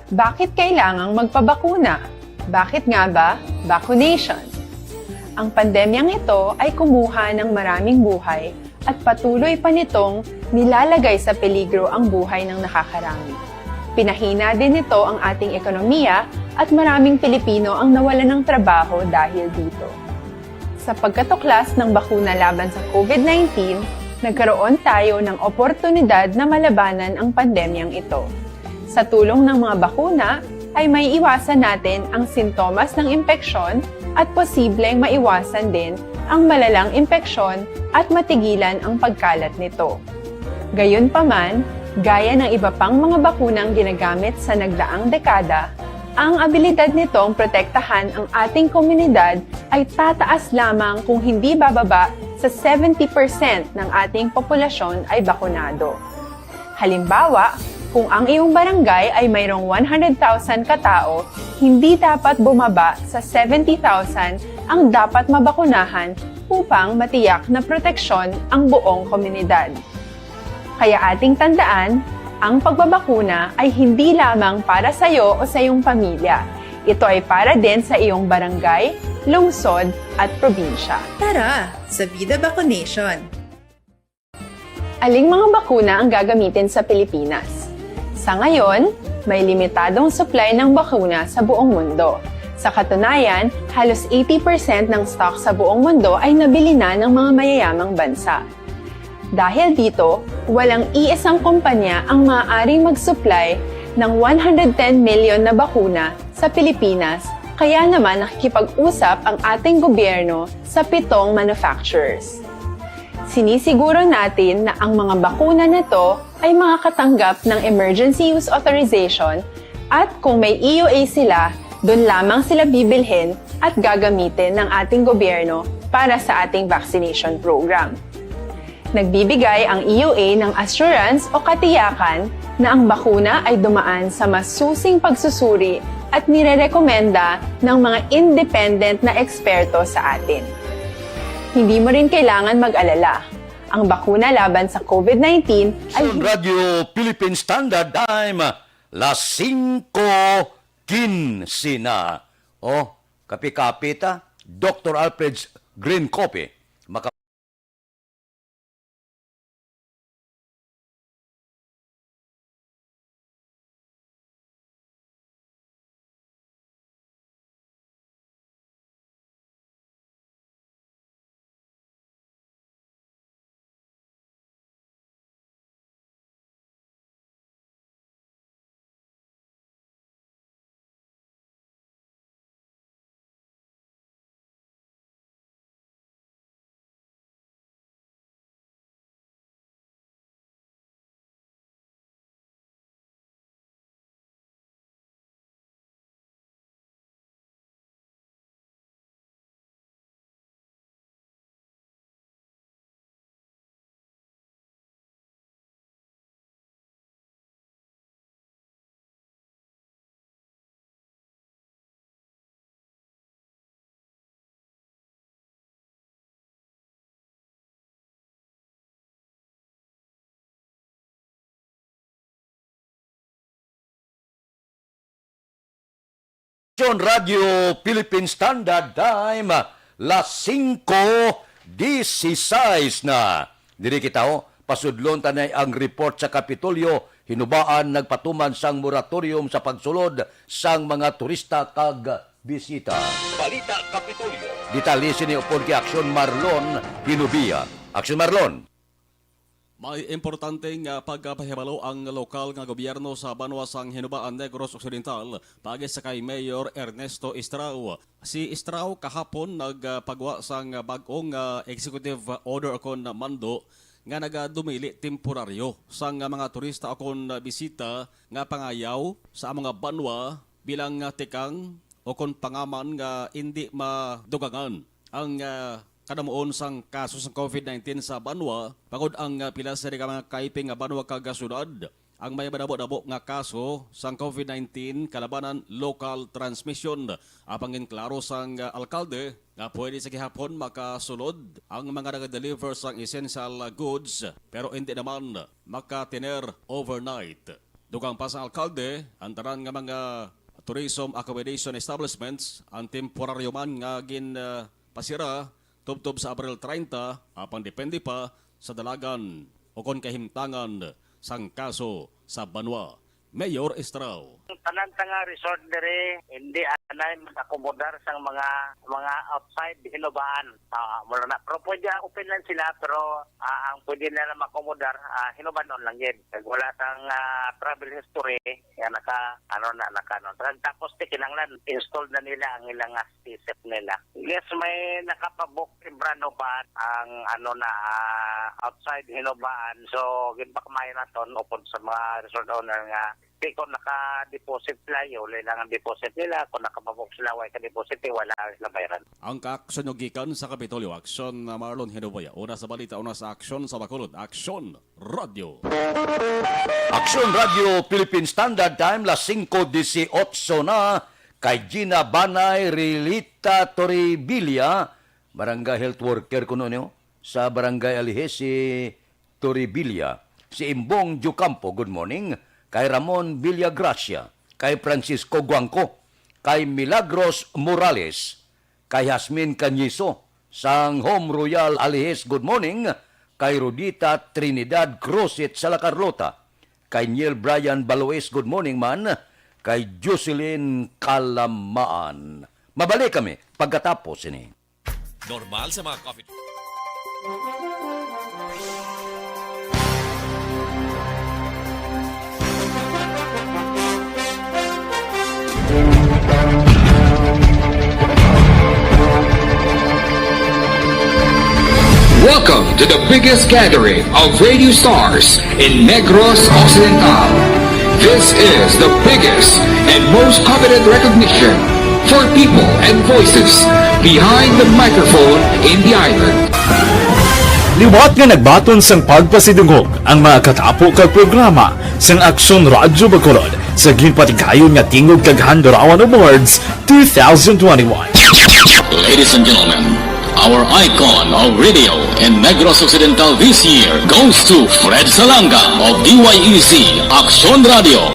Bakit kailangang magpabakuna? Bakit nga ba vaccination? Ang pandemyang ito ay kumuha ng maraming buhay at patuloy pa nitong nilalagay sa peligro ang buhay ng nakakarami. Pinahina din nito ang ating ekonomiya at maraming Pilipino ang nawalan ng trabaho dahil dito. Sa pagkatuklas ng bakuna laban sa COVID nineteen, nagkaroon tayo ng oportunidad na malabanan ang pandemyang ito. Sa tulong ng mga bakuna, ay may iwasan natin ang sintomas ng impeksyon at posibleng maiwasan din ang malalang impeksyon at matigilan ang pagkalat nito. Gayunpaman, gaya ng iba pang mga bakunang ginagamit sa nagdaang dekada, ang abilidad nitong protektahan ang ating komunidad ay tataas lamang kung hindi bababa sa seventy percent ng ating populasyon ay bakunado. Halimbawa, kung ang iyong barangay ay mayroong one hundred thousand katao, hindi dapat bumaba sa seventy thousand ang dapat mabakunahan upang matiyak na proteksyon ang buong komunidad. Kaya ating tandaan, ang pagbabakuna ay hindi lamang para sa iyo o sa iyong pamilya. Ito ay para din sa iyong barangay, lungsod, at probinsya. Tara, sa Vida Vaccination! Aling mga bakuna ang gagamitin sa Pilipinas? Sa ngayon, may limitadong supply ng bakuna sa buong mundo. Sa katunayan, halos eighty percent ng stock sa buong mundo ay nabili na ng mga mayayamang bansa. Dahil dito, walang iisang kumpanya ang maaaring mag-supply ng one hundred ten million na bakuna sa Pilipinas, kaya naman nakikipag-usap ang ating gobyerno sa pitong manufacturers. Sinisiguro natin na ang mga bakuna na to ay makakatanggap ng emergency use authorization at kung may E U A sila, doon lamang sila bibilhin at gagamitin ng ating gobyerno para sa ating vaccination program. Nagbibigay ang E U A ng assurance o katiyakan na ang bakuna ay dumaan sa masusing pagsusuri at nirerekomenda ng mga independent na eksperto sa atin. Hindi mo rin kailangan mag-alala. Ang bakuna laban sa COVID nineteen ay Radyo Philippine Standard Time, las singko kinse na. Oh, kape-kape ta. Doktor Alfred's Green Coffee. Maka- Radyo Philippine Standard Time, las singko disisais na. Diri kita, oh, pasudlon ta na ang report sa Kapitolyo, hinubaan nagpatuman sang moratorium sa pagsulod sang mga turista kag bisita. Balita Kapitolyo. Detalye sini upod kay Aksyon Marlon Hinubia. Aksyon Marlon. May importante nga pagpahibalo ang lokal nga gobyerno sa banwa sang Hinubaan, Negros Occidental, paagi sa kay Mayor Ernesto Estrao. Si Estrao kahapon nagpagwa sang bag-ong, ah, executive order kon mando nga nagadumili temporaryo sang mga turista kon bisita nga pangayaw sa among banwa bilang, ah, tikang o kon pangaman nga indi madugangan ang, ah, kadamuon sang kaso sang COVID nineteen sa banwa, bangod ang, ah, pila sa mga kaiping nga banwa kag syudad ang may madamo-damo nga kaso sang COVID nineteen kalabanan local transmission. Apang ginklaro sang, ah, alkalde nga pwede sa gihapon makasulod ang mga nagadeliver sang essential goods, pero hindi naman makatiner overnight. Dugang pa sang alkalde, ang tanan nga mga tourism accommodation establishments ang temporaryo man nga gin, ah, pasira tubtob sa Abril treinta, apan depende pa sa dalagan o kon kahimtangan sang kaso sa banwa. Mayor Estrao. Ang tanan ta nga resort diri, hindi anay mag-akomodar sang mga, mga outside hinubaan. Ah, mula na, pero pwede open lang sila, pero, ah, ang pwede nila makomodar, ah, hinubanon lang gid. Kag wala sang, ah, travel history, nga naka, ano na, naka, ano. Tapos, di kinahanglan, installed na nila ang ilang, ah, isip nila. Yes, may nakapabook temprano pa ang, ano na, ah, outside hinubaan. So, ginpakmayo naton upod sa mga resort owner nga di ko naka-deposit sila, iuli lang ang deposit nila. Kung nakapabook sila, way ka-deposit, wala sila bayaran. Ang kaaksyon nyo gikan sa Kapitolyo. Aksyon na Marlon Hinuboya. Una sa balita, una sa aksyon sa Bacolod. Aksyon Radio. Aksyon Radio Philippine Standard Time, las singko dieciocho na. Kay Gina Banay Rilita Toribilla, barangay health worker kuno niyo sa barangay Alihe, si Toribilla, si Imbong Diocampo, good morning, kay Ramon Villagracia, kay Francisco Guangco, kay Milagros Morales, kay Jasmine Cañizo, sang Home Royal Alihes, good morning, kay Rudita Trinidad Cruzit sa La Carlota, kay Neil Brian Balois, good morning man, kay Jocelyn Kalamaan. Mabalik kami pagkatapos ini. Normal sa mga coffee. Welcome to the biggest gathering of radio stars in Negros Occidental. This is the biggest and most coveted recognition for people and voices behind the microphone in the island. Liwat nga nagbaton sang pagpasidungog ang mga katapo kag programa sang Aksyon Radyo Bacolod sa ginpatigayon nga Tingog kag Handurawan Awards two thousand twenty-one. Ladies and gentlemen, our icon of radio in Negros Occidental this year goes to Fred Salanga of D Y E Z Aksyon Radio.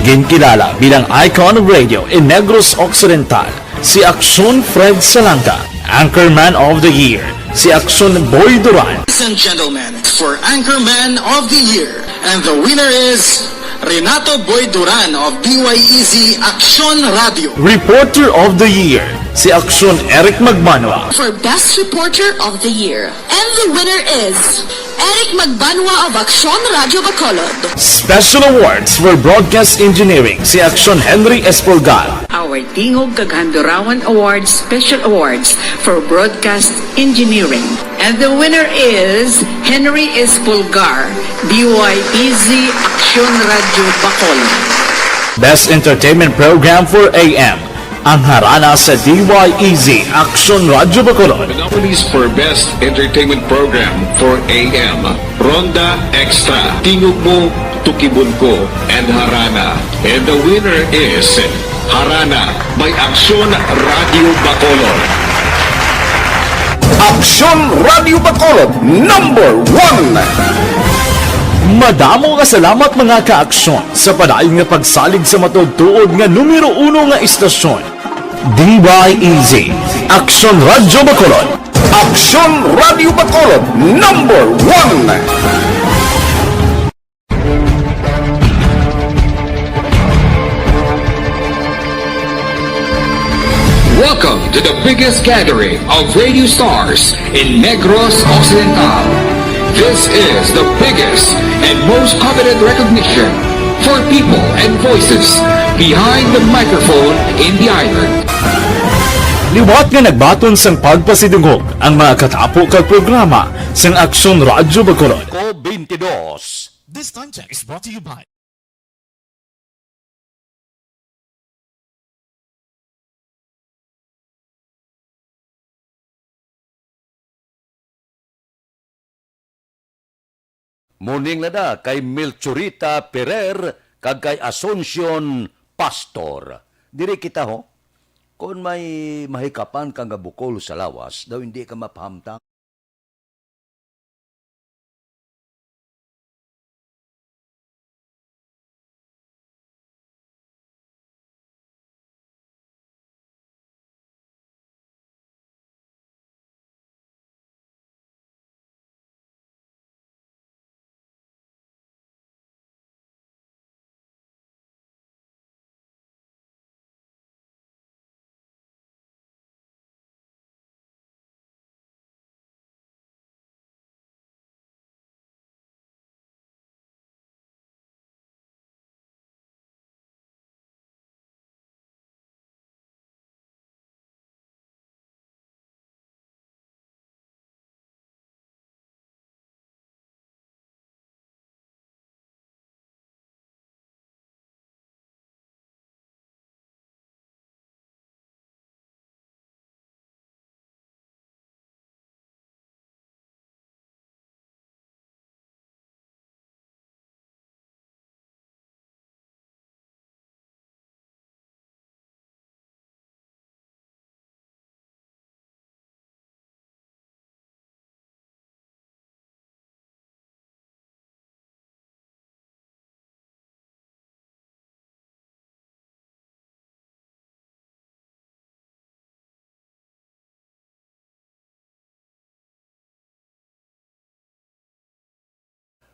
Ginkilala bilang icon of radio in Negros Occidental si Aksyon Fred Salanga, Anchorman of the Year, si Aksyon Boy Duran. Ladies and gentlemen, for Anchorman of the Year, and the winner is Renato Boy Duran of D Y E Z Aksyon Radio. Reporter of the Year, si Aksyon Eric Magbanwa. For Best Reporter of the Year, and the winner is Eric Magbanwa of Aksyon Radyo Bacolod. Special Awards for Broadcast Engineering, si Aksyon Henry Espolgar. Our Tingog kag Handurawan Awards Special Awards for Broadcast Engineering. And the winner is Henry Espolgar, D Y E Z Aksyon Radyo Bacolod. Best Entertainment Program for A M, ang Harana sa D Y E Z Aksyon Radyo Bacolod. The nominees for Best Entertainment Program for A M, Ronda Extra, Tingog Mo, Tukibon Ko, and Harana. And the winner is Harana by Aksyon Radyo Bacolod. Aksyon Radyo Bacolod, number one. Madamo nga salamat, mga ka-aksyon, sa padayon nga pagsalig sa matuod-tuod nga numero uno nga istasyon, D Y E Z, Aksyon Radyo Bacolod. Aksyon Radyo Bacolod, number one. Welcome to the biggest gathering of radio stars in Negros Occidental. This is the biggest and most coveted recognition for people and voices behind the microphone in the island. Liwat nga nagbaton sang pagpasidungog ang mga katapo kag programa sang Aksyon Radyo Bacolod. Ko twenty-two. This time check is brought to you by Morning, lada, kay Melchorita Perer kag kay Asuncion Pastor. Diri kita, ho. Kon may mahikapan ka nga bukol sa lawas, daw hindi ka mapahamtang.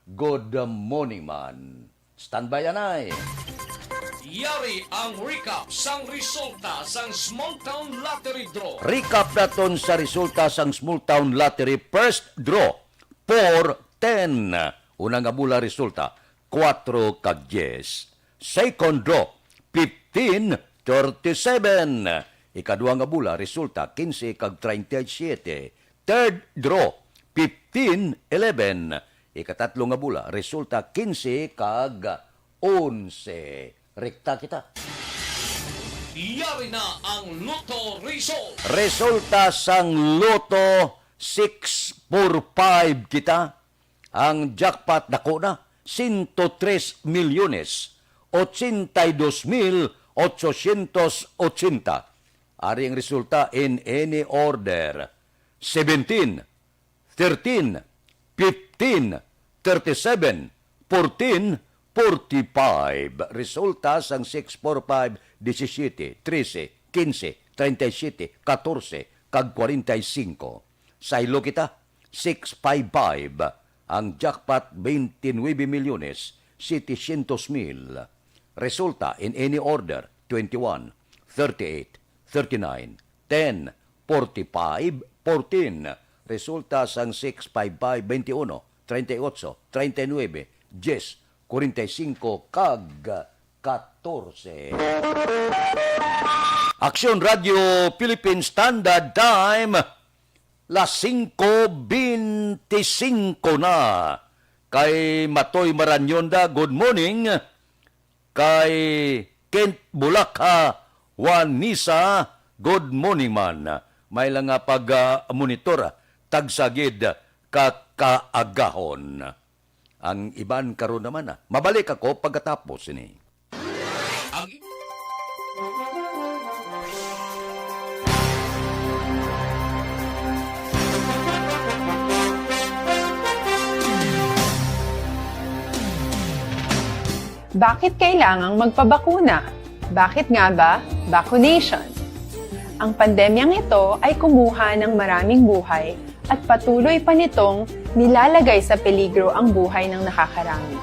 Good morning, man. Standby, anay. Yari ang recap sang resulta sang Small Town Lottery Draw. Recap naton sa resulta sang Small Town Lottery first draw, four ten. Una nga bola resulta, kuwatro kag diyes. Second draw, fifteen thirty-seven. Ikadua nga bola resulta, kinse kag treinta y siete. Third draw, fifteen eleven. Ikatatlo nga bola resulta, kinse kag onse. Rekta kita. Yari na ang Lotto result. Resulta sang Lotto, six four five kita. Ang jackpot dako na, sento tres milyones, ochenta y dos mil ochocientos ochenta. Ari ang resulta in any order: seventeen, thirteen, fifteen, thirty-seven, fourteen, forty-five. Resulta sang six four five, disisiete, trese, kinse, treinta y siete, katorse, kag kwarenta y singko. Saylo kita, six five five. Ang jackpot, twenty-nueve milyones setecientos mil. Resulta in any order: twenty-one, thirty-eight, thirty-nine, ten, forty-five, fourteen. Resulta sang six five five, twenty-uno, treinta y ocho, treinta y nueve, diyes, kwarenta y singko, kag katorse. Aksyon Radio Philippine Standard Time, las singko beintisinko na. Kay Matoy Maranyonda, good morning. Kay Kent Bulakha, Juanisa, good morning man. May lang nga pag, ah, monitor, ah, tagsa gid ka kaagahon. Ang iban karon naman, ah. Mabalik ako pagkatapos ini. Ang Bakit kailangang magpabakuna? Bakit nga ba vaccination? Ang pandemyang ito ay kumuha ng maraming buhay at patuloy pa nitong nilalagay sa peligro ang buhay ng nakakarami.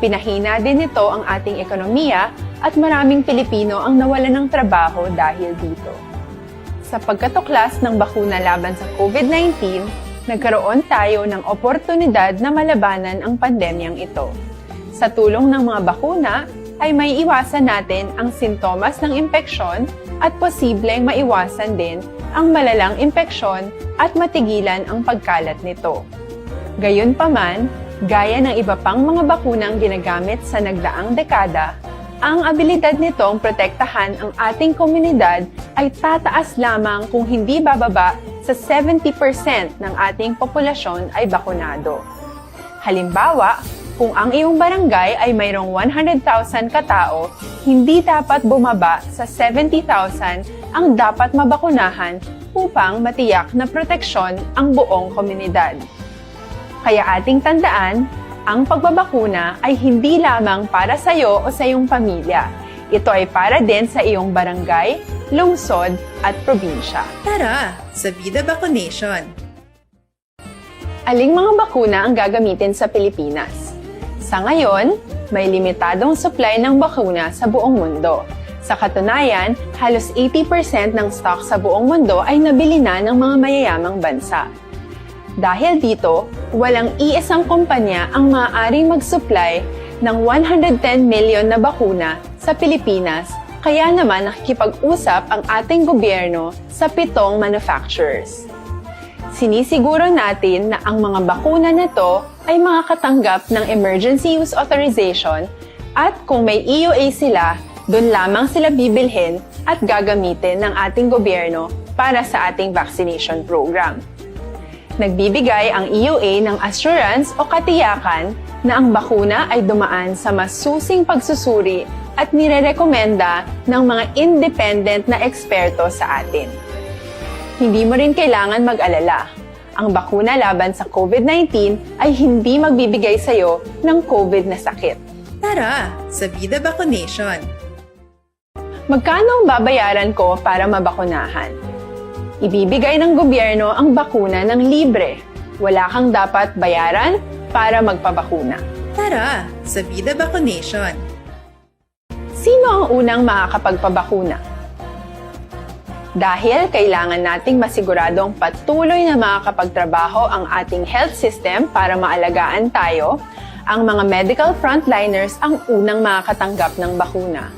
Pinahina din nito ang ating ekonomiya at maraming Pilipino ang nawalan ng trabaho dahil dito. Sa pagkatuklas ng bakuna laban sa COVID nineteen, nagkaroon tayo ng oportunidad na malabanan ang pandemyang ito. Sa tulong ng mga bakuna, ay maiiwasan natin ang sintomas ng impeksyon at posibleng maiwasan din ang malalang impeksyon at matigilan ang pagkalat nito. Gayunpaman, gaya ng iba pang mga bakunang ginagamit sa nagdaang dekada, ang abilidad nitong protektahan ang ating komunidad ay tataas lamang kung hindi bababa sa seventy percent ng ating populasyon ay bakunado. Halimbawa, kung ang iyong barangay ay mayroong one hundred thousand katao, hindi dapat bumaba sa seventy thousand ang dapat mabakunahan upang matiyak na proteksyon ang buong komunidad. Kaya ating tandaan, ang pagbabakuna ay hindi lamang para sa iyo o sa iyong pamilya. Ito ay para din sa iyong barangay, lungsod, at probinsya. Tara, sa Vida Vaccination! Aling mga bakuna ang gagamitin sa Pilipinas? Sa ngayon, may limitadong supply ng bakuna sa buong mundo. Sa katunayan, halos eighty percent ng stock sa buong mundo ay nabili na ng mga mayayamang bansa. Dahil dito, walang iisang kumpanya ang maaaring mag-supply ng one hundred ten million na bakuna sa Pilipinas, kaya naman nakikipag-usap ang ating gobyerno sa pitong manufacturers. Sinisiguro natin na ang mga bakuna na to ay makakatanggap ng Emergency Use Authorization at kung may E U A sila, doon lamang sila bibilhin at gagamitin ng ating gobyerno para sa ating vaccination program. Nagbibigay ang E U A ng assurance o katiyakan na ang bakuna ay dumaan sa masusing pagsusuri at nirerekomenda ng mga independent na eksperto sa atin. Hindi mo rin kailangan mag-alala. Ang bakuna laban sa COVID nineteen ay hindi magbibigay sa iyo ng COVID na sakit. Tara, sa Vida Vaccination! Magkano ang babayaran ko para mabakunahan? Ibibigay ng gobyerno ang bakuna ng libre. Wala kang dapat bayaran para magpabakuna. Tara sa Vida Vaccination! Sino ang unang makakapagpabakuna? Dahil kailangan nating masiguradong patuloy na makakapagtrabaho ang ating health system para maalagaan tayo, ang mga medical frontliners ang unang makakatanggap ng bakuna.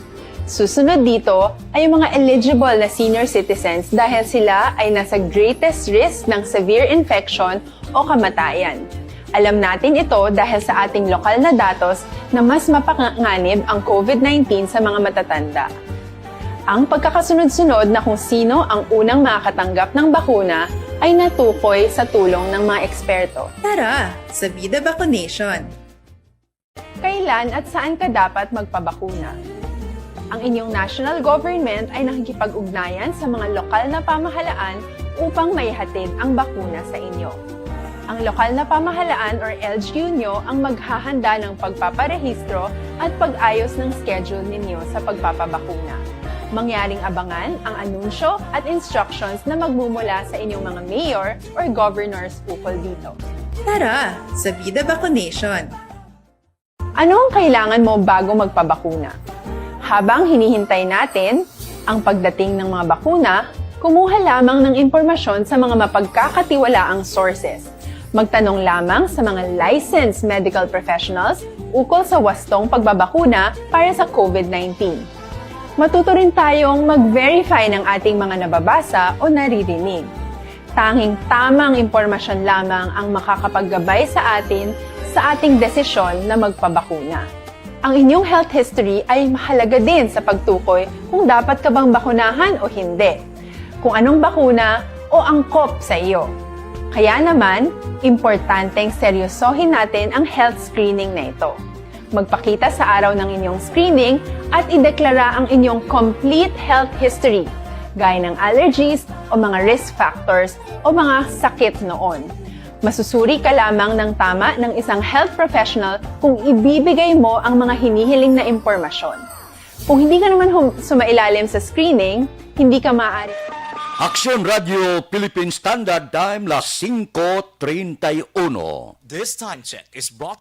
Susunod dito ay yung mga eligible na senior citizens dahil sila ay nasa greatest risk ng severe infection o kamatayan. Alam natin ito dahil sa ating lokal na datos na mas mapanganib ang COVID nineteen sa mga matatanda. Ang pagkakasunod-sunod na kung sino ang unang makakatanggap ng bakuna ay natukoy sa tulong ng mga eksperto. Tara sa Vida Vaccination! Kailan at saan ka dapat magpabakuna? Ang inyong national government ay nakikipag-ugnayan sa mga lokal na pamahalaan upang maihatid ang bakuna sa inyo. Ang lokal na pamahalaan or L G U nyo ang maghahanda ng pagpaparehistro at pag-ayos ng schedule ninyo sa pagpapabakuna. Mangyaring abangan ang anunsyo at instructions na magmumula sa inyong mga mayor or governors ukol dito. Tara sa Vida Vaccination! Ano ang kailangan mo bago magpabakuna? Habang hinihintay natin ang pagdating ng mga bakuna, kumuha lamang ng impormasyon sa mga mapagkakatiwalaang sources. Magtanong lamang sa mga licensed medical professionals ukol sa wastong pagbabakuna para sa COVID nineteen. Matuto rin tayong mag-verify ng ating mga nababasa o naririnig. Tanging tamang impormasyon lamang ang makakapaggabay sa atin sa ating desisyon na magpabakuna. Ang inyong health history ay mahalaga din sa pagtukoy kung dapat ka bang bakunahan o hindi, kung anong bakuna o angkop sa iyo. Kaya naman, importanteng seryosohin natin ang health screening na ito. Magpakita sa araw ng inyong screening at ideklara ang inyong complete health history, gaya ng allergies o mga risk factors o mga sakit noon. Masusuri ka lamang ng tama ng isang health professional kung ibibigay mo ang mga hinihiling na impormasyon. Kung hindi ka naman hum- sumailalim sa screening, hindi ka maaari. Aksyon Radio Philippine Standard Time, las singko treinta y uno. This time check is brought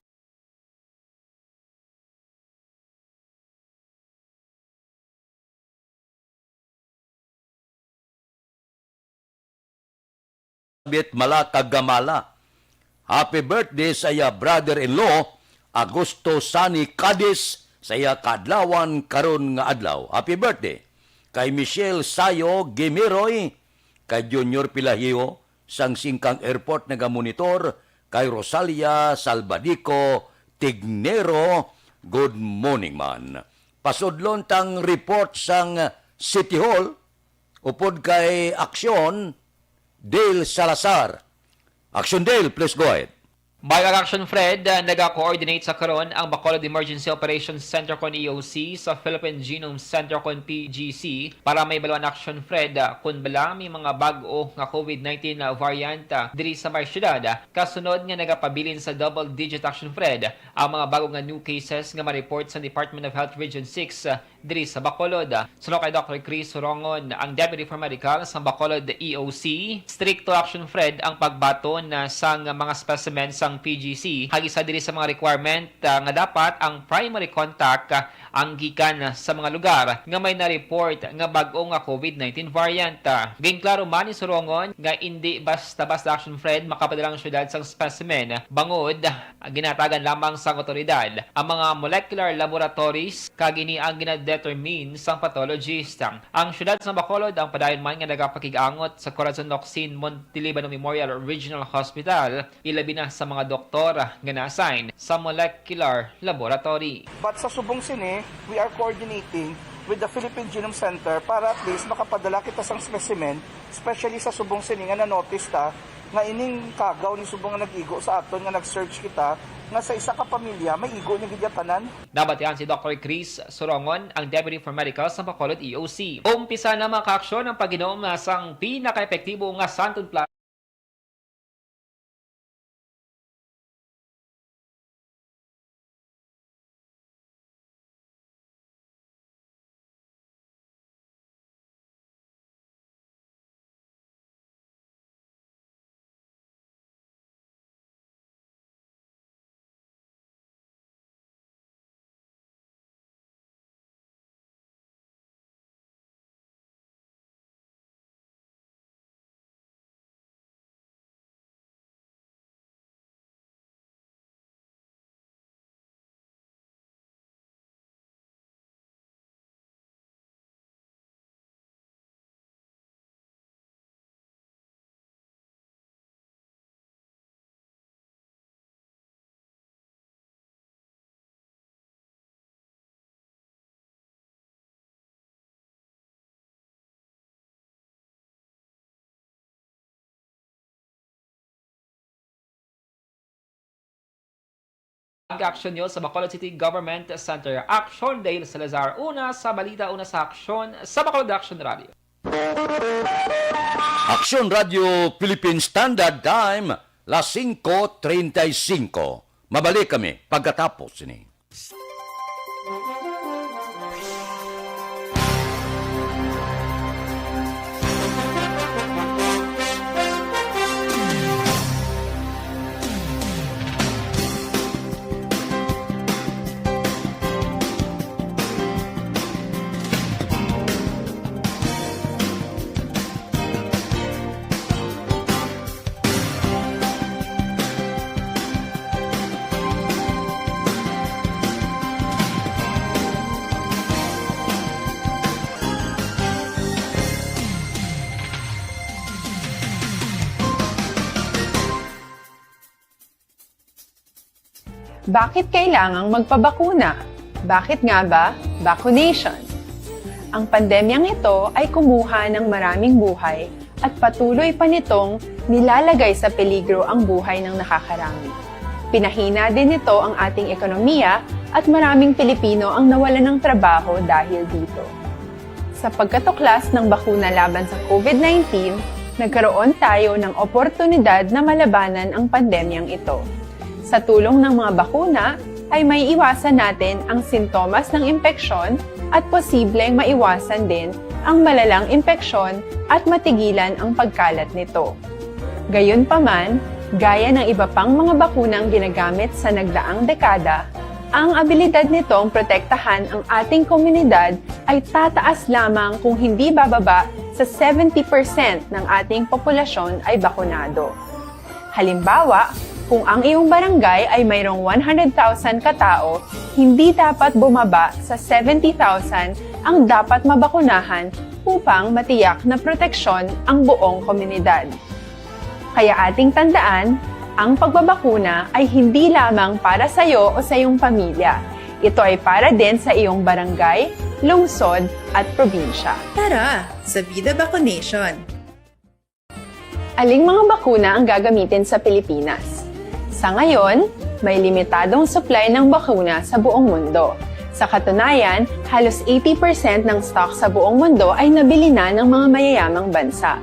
Bit Malaka Gamala. Happy birthday sa iya brother-in-law, Agosto Sani Cadiz, sa iya kaadlawan karon nga adlaw. Happy birthday kay Michelle Sayo Gimiroy, kay Junior Pilahiyo, sang Singkang Airport nagamonitor, kay Rosalia Salbadico Tignero, good morning man. Pasudlon tang report sang City Hall, upod kay Aksyon, Dale Salazar. Aksyon Dale, please go ahead. Bago ang Aksyon Fred, ah, naga-coordinate sa karon ang Bacolod Emergency Operations Center kon E O C sa Philippine Genome Center kon P G C para mahibaluan, Aksyon Fred, ah, kon bala may mga bag-o nga COVID nineteen na variant, ah, diri sa may syudad, ah, kasunod nga nagapabilin sa double digit, Aksyon Fred, ang mga bag-o nga new cases nga ma-report sa Department of Health Region six, ah, diri sa Bacolod. Suno kay Doctor Chris Surongon, ang Deputy for Medical sa Bacolod E O C, stricto, Aksyon Fred, ang pagbaton, ah, sang mga specimen sang P G C, kag isa diri sa mga requirement, ah, nga dapat ang primary contact, ah, ang gikan sa mga lugar nga may na-report nga bag-o nga COVID nineteen variant. Ah, ginklaro man ni Surongon nga indi basta-basta, Aksyon Fred, makapadala ang syudad sang specimen bangod ginatagan lamang sang awtoridad ang mga molecular laboratories, kag ini ang ginadetermine sang pathologist. Ang siyudad sang Bacolod ang padayon man nga nagapakig-angot sa Corazon Locsin Montelibano Memorial Regional Hospital, ilabi na sa mga doktor nga na-assign sa molecular laboratory. But sa subong sini, we are coordinating with the Philippine Genome Center para at least makapadala kita sang specimen, especially sa subong sini nga na-notice ta nga ining kagaw ni subong nga nag-igo sa aton nga nag-search kita nga sa isa ka pamilya may igo niya gid ya tanan. Nabatian si Doctor Chris Surongon, ang Deputy for Medical sa Bacolod E O C. Umpisa na, mga kaaksyon, ang pag-inom sang pinakaepektibo nga Santon Plus. Action News sa Bacolod City Government Center. Action, Dale Salazar. Una sa balita, una sa aksyon sa Bacolod Action Radio. Aksyon Radio Philippine Standard Time, las singko treinta y cinco. Mabalik kami pagkatapos sini. Bakit kailangang magpabakuna? Bakit nga ba vaccination? Ang pandemyang ito ay kumuha ng maraming buhay at patuloy pa nitong nilalagay sa peligro ang buhay ng nakakarami. Pinahina din nito ang ating ekonomiya at maraming Pilipino ang nawalan ng trabaho dahil dito. Sa pagkatuklas ng bakuna laban sa COVID nineteen, nagkaroon tayo ng oportunidad na malabanan ang pandemyang ito. Sa tulong ng mga bakuna, ay maiiwasan natin ang sintomas ng impeksyon at posibleng maiwasan din ang malalang impeksyon at matigilan ang pagkalat nito. Gayunpaman, gaya ng iba pang mga bakunang ginagamit sa nagdaang dekada, ang abilidad nitong protektahan ang ating komunidad ay tataas lamang kung hindi bababa sa seventy percent ng ating populasyon ay bakunado. Halimbawa, kung ang iyong barangay ay mayroong one hundred thousand ka tao, hindi dapat bumaba sa seventy thousand ang dapat mabakunahan upang matiyak na proteksyon ang buong komunidad. Kaya ating tandaan, ang pagbabakuna ay hindi lamang para sa iyo o sa iyong pamilya. Ito ay para din sa iyong barangay, lungsod, at probinsya. Tara, sa Vida Vaccination! Aling mga bakuna ang gagamitin sa Pilipinas? Sa ngayon, may limitadong supply ng bakuna sa buong mundo. Sa katunayan, halos eighty percent ng stock sa buong mundo ay nabili na ng mga mayayamang bansa.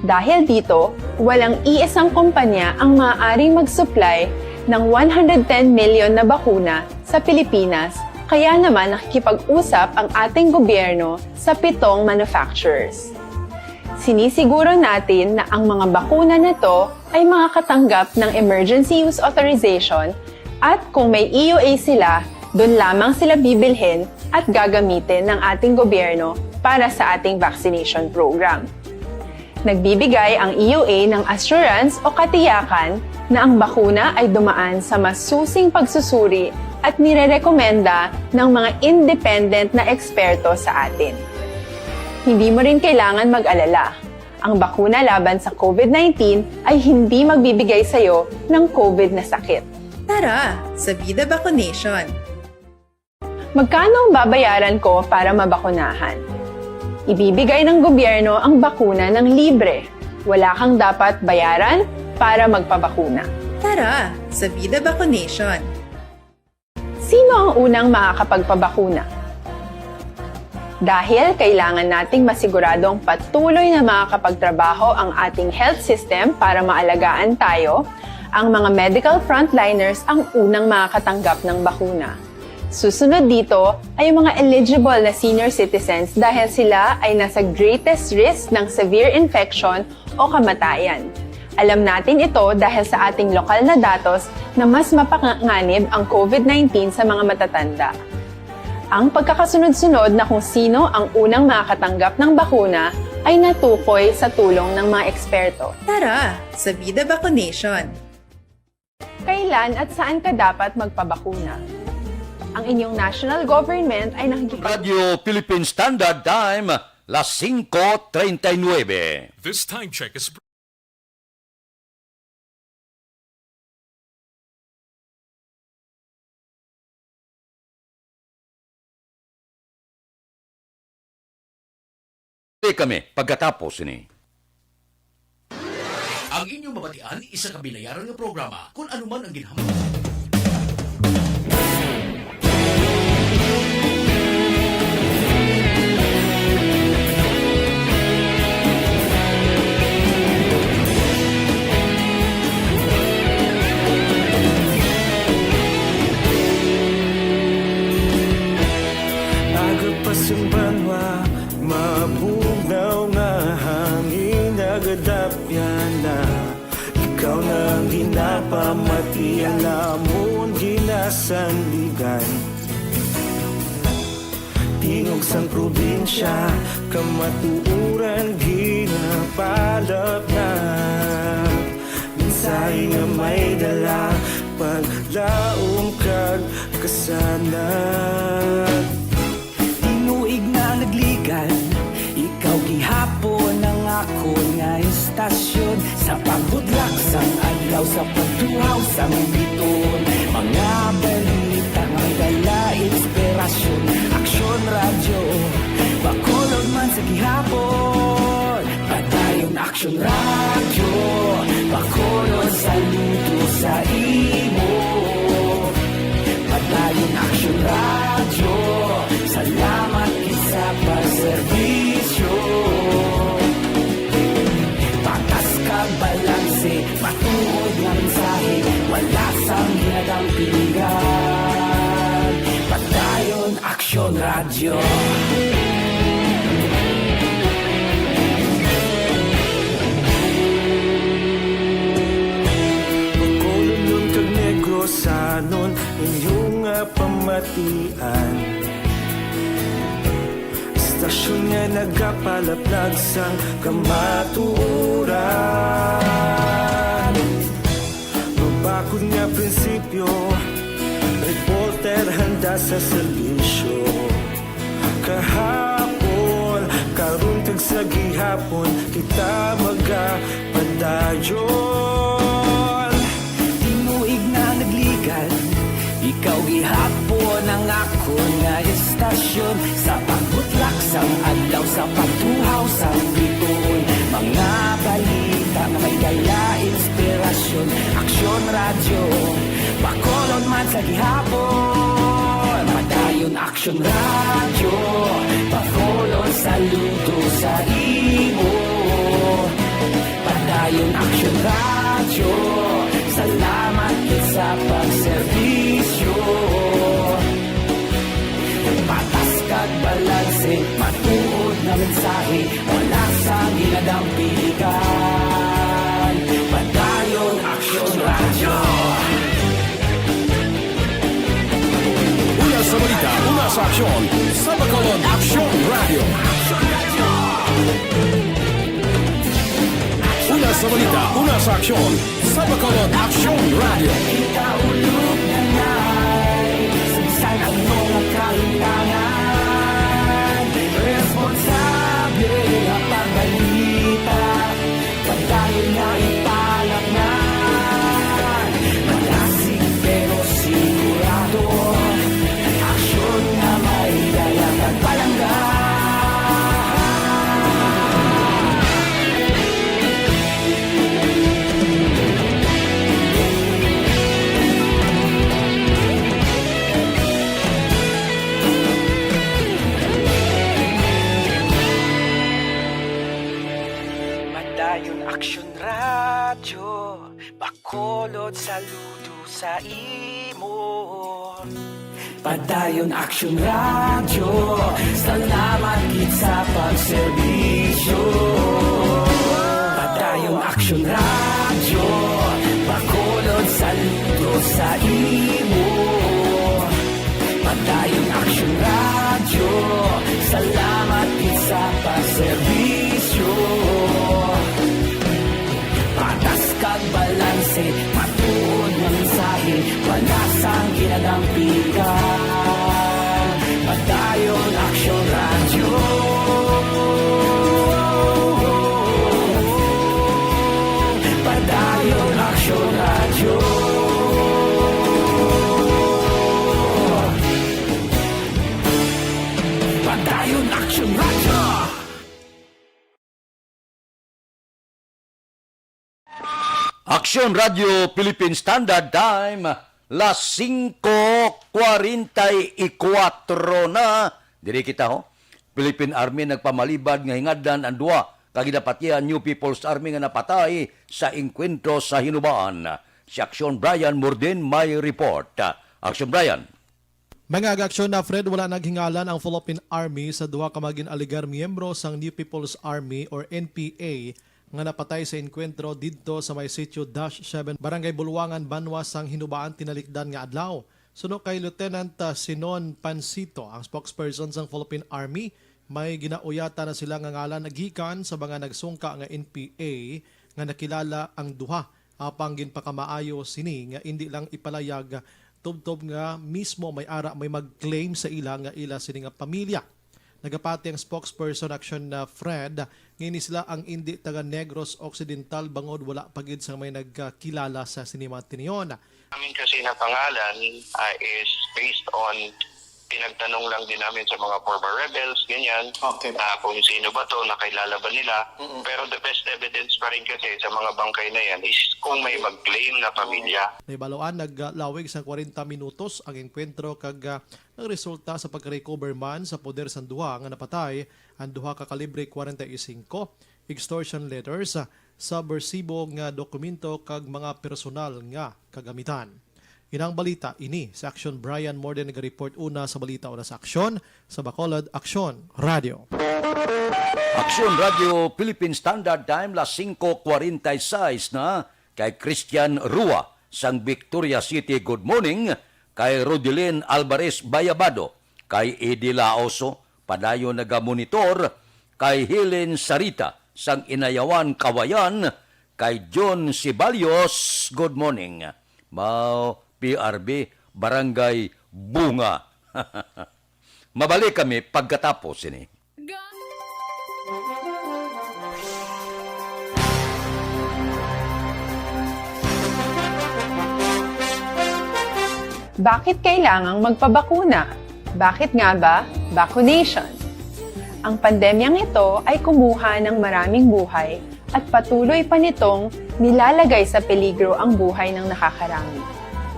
Dahil dito, walang iisang kumpanya ang maaaring mag-supply ng one hundred ten million na bakuna sa Pilipinas, kaya naman nakikipag-usap ang ating gobyerno sa pitong manufacturers. Sinisiguro natin na ang mga bakuna na to ay makakatanggap ng emergency use authorization at kung may E U A sila, doon lamang sila bibilhin at gagamitin ng ating gobyerno para sa ating vaccination program. Nagbibigay ang E U A ng assurance o katiyakan na ang bakuna ay dumaan sa masusing pagsusuri at nirerekomenda ng mga independent na eksperto sa atin. Hindi mo rin kailangan mag-alala. Ang bakuna laban sa COVID nineteen ay hindi magbibigay sa iyo ng COVID na sakit. Tara, sa Vida Vaccination! Magkano ang babayaran ko para mabakunahan? Ibibigay ng gobyerno ang bakuna ng libre. Wala kang dapat bayaran para magpabakuna. Tara, sa Vida Vaccination! Sino ang unang makakapagpabakuna? Dahil kailangan nating masiguradong patuloy na makakapagtrabaho ang ating health system para maalagaan tayo, ang mga medical frontliners ang unang makakatanggap ng bakuna. Susunod dito ay ang mga eligible na senior citizens dahil sila ay nasa greatest risk ng severe infection o kamatayan. Alam natin ito dahil sa ating lokal na datos na mas mapanganib ang COVID nineteen sa mga matatanda. Ang pagkakasunod-sunod na kung sino ang unang makakatanggap ng bakuna ay natukoy sa tulong ng mga eksperto. Tara, sa Vida Vaccination! Kailan at saan ka dapat magpabakuna? Ang inyong national government ay nakikipag- Radyo Philippine Standard Time, las singko treinta y nuebe. This time check is Balik kami pagkatapos sini. Ang inyong mabatian, isa ka binayaran nga programa. Kung ano man ang ginhambal. Pasang banwa, mabugnaw nga hangin nagadapyan na. Ikaw na ang ginapamatian namon ginasandigan. Tingog sang probinsya, kamatuoran ginapalapnap. Mensahe nga may dala, paglaom kag kasanag. Tinuig na nagligan, ikaw gihapon ang akon nga istasyon. Sa pagbudlak sang adlaw, sa pagtuhaw sang bituon, mga balita may dala inspirasyon. Aksyon Radyo, Bacolod man sa gihapon. Padayon Aksyon Radyo, Bacolod, saludo sa imo. Padayon Aksyon Radyo, salamat gid sa pagserbisyo. Patas kag balanse, matuod nga mensahe, wala sang ginadampingan. Padayon Aksyon Radyo. Bacolodnon kag Negrosanon, inyo nga pamatian. Istasyon nga nagapalaplag sang kamatuoran. Mabakod nga prinsipyo, reporter handa sa serbisyo. Kahapon, karon kag sa gihapon, kita magapadayon. Tinuig na nagligan, ikaw gihapon ang akon nga istasyon. Sa pagbutlak sang adlaw, sa pagtuhaw sang bituon, mga balita nga may dala inspirasyon. Aksyon Radyo, Bacolod man sa gihapon. Padayon Aksyon Radyo, Bacolod, saludo sa imo. Padayon Aksyon Radyo, salamat gid sa pagserbisyo. Patas kag balanse, matuod nga mensahe, wala sang ginadampigan. Padayon Aksyon Radyo. Una sa balita, una sa aksyon, sa Bacolod Aksyon Radyo. Una sa balita, una sa aksyon, sa Bacolod Aksyon Radyo. Kita ulog na nai, sa bisan ano nga kahitangan, responsable nga pagbalita. Padayon nga ipalapnan, malasig pero sigurado, aksyon nga may dala kag palangga. Padayon Aksyon Radyo, Bacolod, saludo sa imo. Padayon Aksyon Radyo, salamat gid sa pagserbisyo. Padayon Aksyon Radyo, Bacolod, saludo sa imo. Padayon Aksyon Radyo, salamat gid sa pagserbisyo. Patas kag balanse, matuod nga mensahe, wala sang ginadampigan. Padayon Aksyon Radyo. Padayon Aksyon Radyo. Padayon Aksyon Radyo. Aksyon Radyo Philippine Standard Time, las singko kwarenta y kuwatro na. Diri kita, ho. Philippine Army nagpamalibad nga hingadlan ang duha ka ginapatihan New People's Army nga napatay sa engkwentro sa Hinubaan. Si Aksyon Brian Murdin may report. Aksyon Brian. Mga kaaksyon, na Fred, wala naghingalan ang Philippine Army sa duha ka mga gin-alegar miyembro sang New People's Army or N P A nga napatay sa enkwentro didto sa may sitio Dash seven, Barangay Bulwangan, banwa sang Hinubaan, tinalikdan nga adlaw. Suno kay Lieutenant, ah, Sinon Pansito, ang spokesperson sang Philippine Army, may ginauyatan na sila nga ngalan gikan sa mga nagsungka nga N P A nga nakilala ang duha, apang ginpakamaayo sini nga indi lang ipalayag, tubtob nga mismo may ara may mag-claim sa ila nga ila sini nga pamilya. Nagapati ang spokesperson Action, uh, Fred, nga ini sila ang indi taga Negros Occidental bangod wala pa gid sang may nagkakilala sa sini mga tinion. Namin kasi na pangalan, ah, is based on pinagtanong lang din namin sa mga former rebels, ganyan. Okay. Ah, kung sino ba to, nakilala ba nila? Mm-mm. Pero the best evidence pa rin kasi sa mga bangkay na yan is kung may mag-claim na pamilya. Nahibaluan, naglawig sang kwarenta minutos ang engkwentro kag, ah, nagresulta sa pagka-recover man sa poder sang duha nga napatay ang duha ka kalibre kwarenta y singko, extortion letters, ah, subversibo nga dokumento kag mga personal nga kagamitan. Inang balita ini sa Aksyon. Brian Morden nagareport una sa balita, una sa Aksyon, sa Bacolod, Aksyon Radio. Aksyon Radio Philippine Standard Time, las singko kwarenta y seis na. Kay Christian Rua sang Victoria City, good morning. Kay Rodelin Alvarez Bayabado, kay Eddie Laoso, padayon nagamonitor. Kay Helen Sarita sang Inayawan, Kawayan. Kay John Ceballos, good morning. Mao, P R B, Barangay Bunga. Mabalik kami pagkatapos sini. Bakit kailangang magpabakuna? Bakit nga ba vaccination? Ang pandemyang ito ay kumuha ng maraming buhay at patuloy pa nitong nilalagay sa peligro ang buhay ng nakakarami.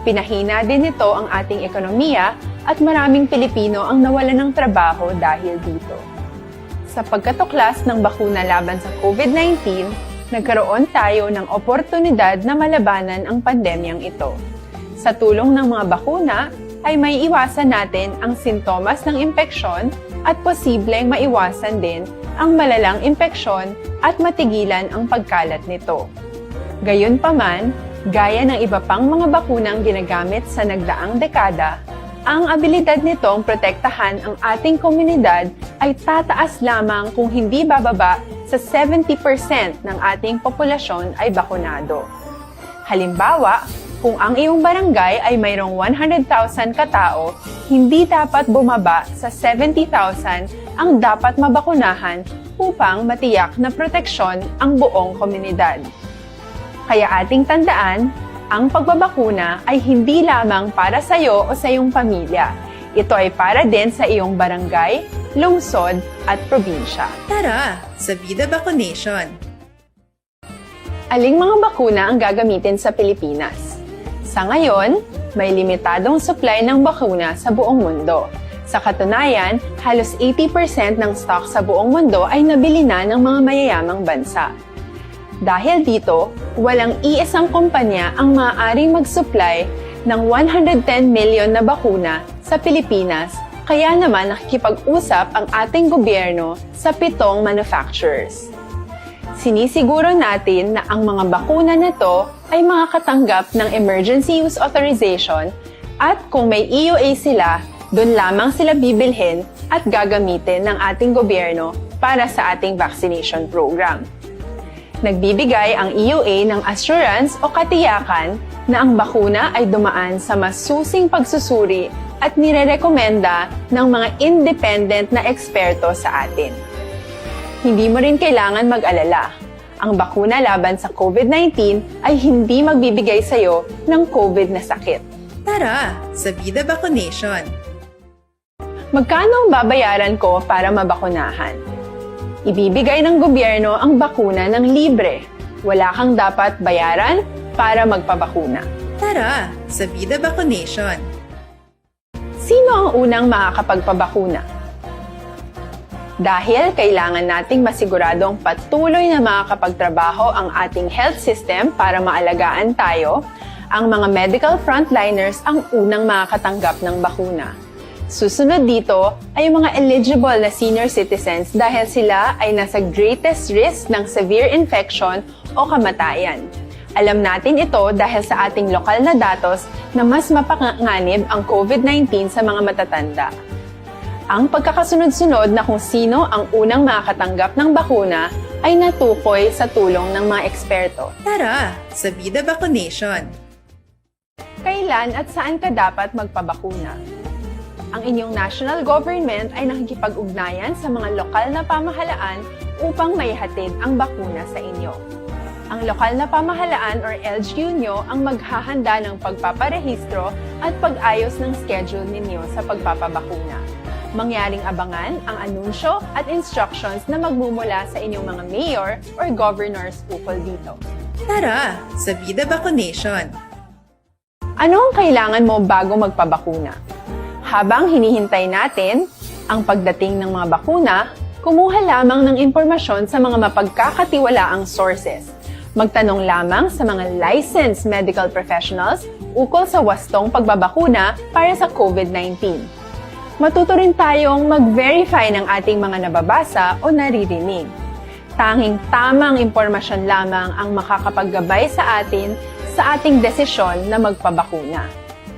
Pinahina din nito ang ating ekonomiya at maraming Pilipino ang nawalan ng trabaho dahil dito. Sa pagkatuklas ng bakuna laban sa COVID nineteen, nagkaroon tayo ng oportunidad na malabanan ang pandemyang ito. Sa tulong ng mga bakuna, ay maiiwasan natin ang sintomas ng impeksyon at posibleng maiwasan din ang malalang impeksyon at matigilan ang pagkalat nito. Gayunpaman, gaya ng iba pang mga bakunang ginagamit sa nagdaang dekada, ang abilidad nitong protektahan ang ating komunidad ay tataas lamang kung hindi bababa sa seventy percent ng ating populasyon ay bakunado. Halimbawa, kung ang iyong barangay ay mayroong one hundred thousand katao, hindi dapat bumaba sa seventy thousand ang dapat mabakunahan upang matiyak na proteksyon ang buong komunidad. Kaya ating tandaan, ang pagbabakuna ay hindi lamang para sa iyo o sa iyong pamilya. Ito ay para din sa iyong barangay, lungsod, at probinsya. Tara sa Vida Vaccination! Aling mga bakuna ang gagamitin sa Pilipinas? Sa ngayon, may limitadong supply ng bakuna sa buong mundo. Sa katunayan, halos eighty percent ng stock sa buong mundo ay nabili na ng mga mayayamang bansa. Dahil dito, walang iisang kumpanya ang maaaring mag-supply ng one hundred ten million na bakuna sa Pilipinas, kaya naman nakikipag-usap ang ating gobyerno sa pitong manufacturers. Sinisiguro natin na ang mga bakuna na to ay makakatanggap ng Emergency Use Authorization at kung may E U A sila, doon lamang sila bibilhin at gagamitin ng ating gobyerno para sa ating vaccination program. Nagbibigay ang E U A ng assurance o katiyakan na ang bakuna ay dumaan sa masusing pagsusuri at nirerekomenda ng mga independent na eksperto sa atin. Hindi mo rin kailangan mag-alala. Ang bakuna laban sa COVID nineteen ay hindi magbibigay sa iyo ng COVID na sakit. Tara sa Vida Vaccination! Magkano ang babayaran ko para mabakunahan? Ibibigay ng gobyerno ang bakuna ng libre. Wala kang dapat bayaran para magpabakuna. Tara sa Vida Vaccination! Sino ang unang makakapagpabakuna? Dahil kailangan nating masiguradong patuloy na makakapagtrabaho ang ating health system para maalagaan tayo, ang mga medical frontliners ang unang makakatanggap ng bakuna. Susunod dito ay ang mga eligible na senior citizens dahil sila ay nasa greatest risk ng severe infection o kamatayan. Alam natin ito dahil sa ating lokal na datos na mas mapanganib ang COVID nineteen sa mga matatanda. Ang pagkakasunod-sunod na kung sino ang unang makakatanggap ng bakuna ay natukoy sa tulong ng mga eksperto. Tara, sa Vida Vaccination! Kailan at saan ka dapat magpabakuna? Ang inyong national government ay nakikipag-ugnayan sa mga lokal na pamahalaan upang maihatid ang bakuna sa inyo. Ang lokal na pamahalaan or L G U nyo ang maghahanda ng pagpaparehistro at pag-ayos ng schedule ninyo sa pagpapabakuna. Mangyaring abangan ang anunsyo at instructions na magmumula sa inyong mga mayor or governors ukol dito. Tara, sa Vida Vaccination! Ano ang kailangan mo bago magpabakuna? Habang hinihintay natin ang pagdating ng mga bakuna, kumuha lamang ng impormasyon sa mga mapagkakatiwalaang sources. Magtanong lamang sa mga licensed medical professionals ukol sa wastong pagbabakuna para sa COVID nineteen. Matuto rin tayong mag-verify ng ating mga nababasa o naririnig. Tanging tamang impormasyon lamang ang makakapaggabay sa atin sa ating desisyon na magpabakuna.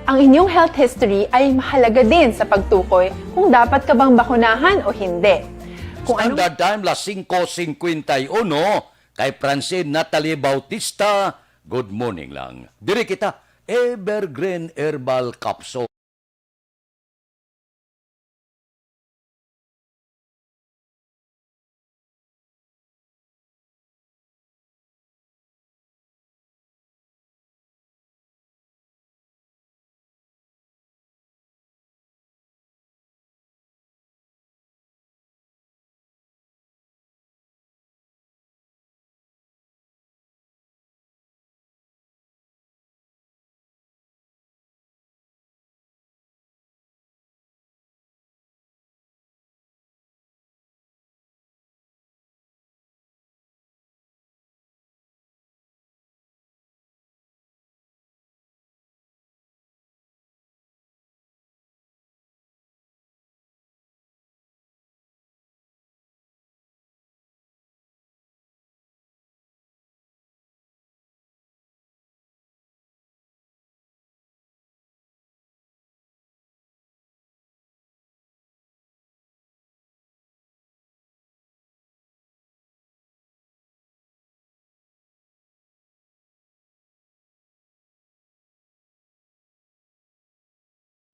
Ang inyong health history ay mahalaga din sa pagtukoy kung dapat ka bang bakunahan o hindi. Kung anong Standard Time, las singko singkwenta y uno, kay Francine Natalie Bautista, good morning lang. Diri kita, Evergreen Herbal Capsule.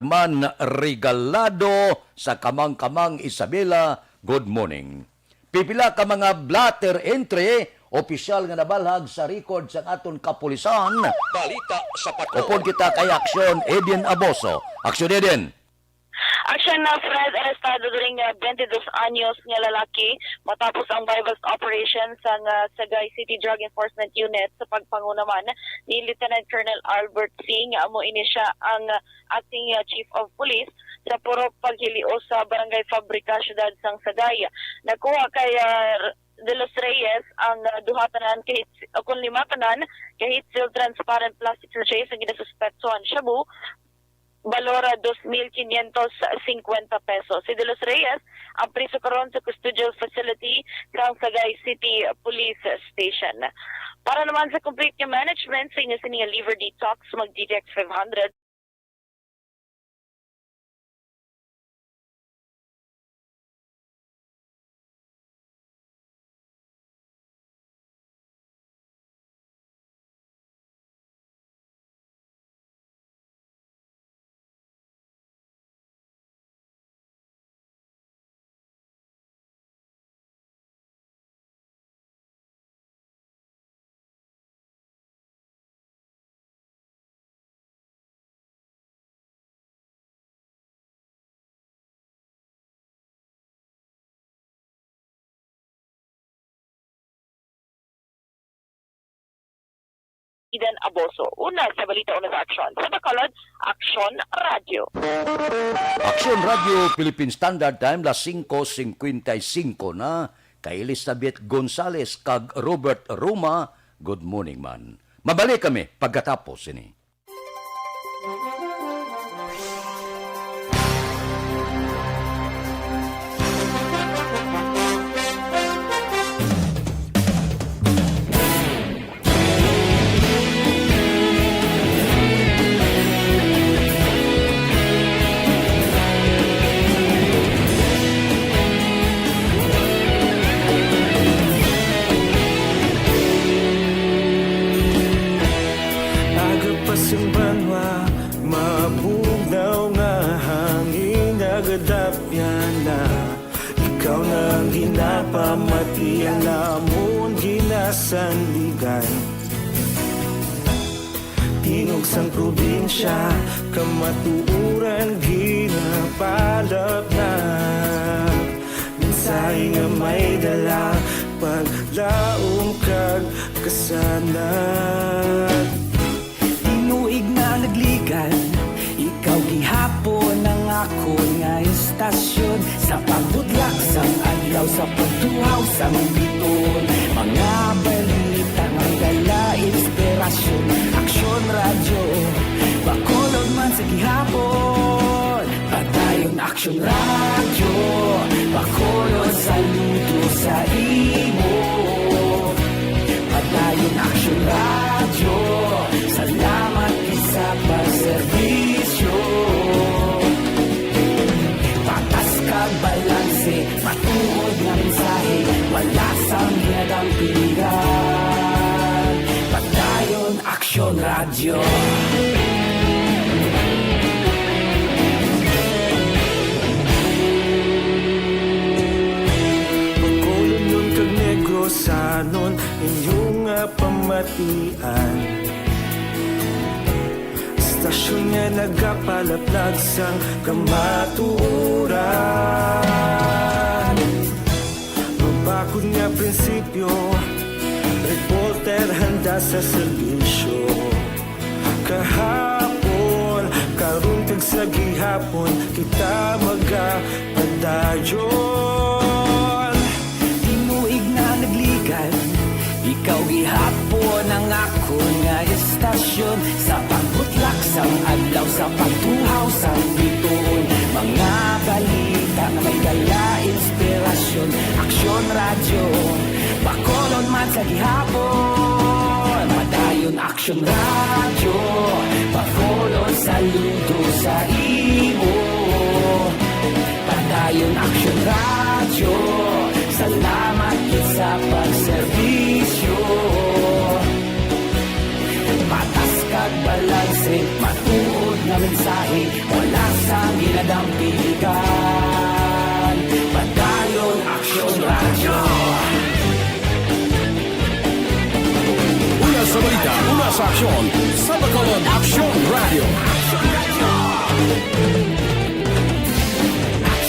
Man Regalado sa Kamangkamang, Isabela, good morning. Pipila ka mga blotter entry, opisyal nga nabalhag sa record sang aton kapulisan. Balita sa Patrol. Upod kita kay Aksyon Eden Aboso. Aksyon Eden. Aksyon na, Fred, arestado diri nga twenty-dos anyos nga lalaki matapos ang buy-bust operation sang, ah, Sagay City Drug Enforcement Unit sa pagpanguna man ni Lieutenant Colonel Albert Singh, nga amo ini siya ang, ah, acting, ah, chief of police sa purok Paghilios sa Barangay Fabrica, siyudad sang Sagay. Nakuha kay, ah, De Los Reyes ang, ah, duha tanan ka heat, o kon lima tanan ka heat-sealed transparent plastic sachet sa ginasuspetsohan shabu, balor, ah, dos mil quinientos cincuenta pesos. Si De Los Reyes ang priso karon sa custodial facility sang Sagay City Police Station. Para naman sa complete nga management sa inyo sini nga liver detox, mag-D T X five hundred. Eden Aboso. Una sa balita, una sa aksyon. Sa Bacolod, Aksyon Radio. Aksyon Radio, Philippine Standard Time, las singko singkwenta y singko na. Kay Elizabeth Gonzales kag Robert Roma, good morning man. Mabalik kami pagkatapos sini. Ginapamatian namon ginasandigan. Tingog sang probinsya, kamatuoran ginapalapnap. Mensahe nga may dala, paglaom kag kasanag. Tinuig na nagligan, ikaw gihapon ang akon nga istasyon. Sa pagbutlak sang adlaw, sa pagtuhaw sang biton, mga balita may dala inspirasyon. Aksyon Radyo, Bacolod man sa gihapon. Padayon Aksyon Radyo, Bacolod, saludo sa imo. Padayon Aksyon Radyo, salamat gid sa pagserbisyo. Patas kag balanse, matuod nga mensahe, wala sang ginadampigan. Padayon Aksyon Radyo. Bacolodnon kag Negrosanon, inyo nga pamatian. Istasyon nga nagapalaplag sang kamatuoran. Mabakod nga prinsipyo, reporter handa sa serbisyo. Kahapon, karon kag sa gihapon, kita magapadayon. Tinuig na nagligan, ikaw gihapon ang akon nga istasyon. Sa pagbutlak sang adlaw, sa pagtuhaw sang biton, mga balita nga may dala inspirasyon. Aksyon Radyo, Bacolod man sa gihapon. Padayon Aksyon Radyo, Bacolod, saludo sa imo. Padayon Aksyon Radyo, salamat gid sa pagserbisyo. Patas kag balanse, matuod nga mensahe, wala sang ginadampigan. Padayon Aksyon Radyo. Una sa balita, una sa aksyon, sa Bacolod Aksyon Radyo.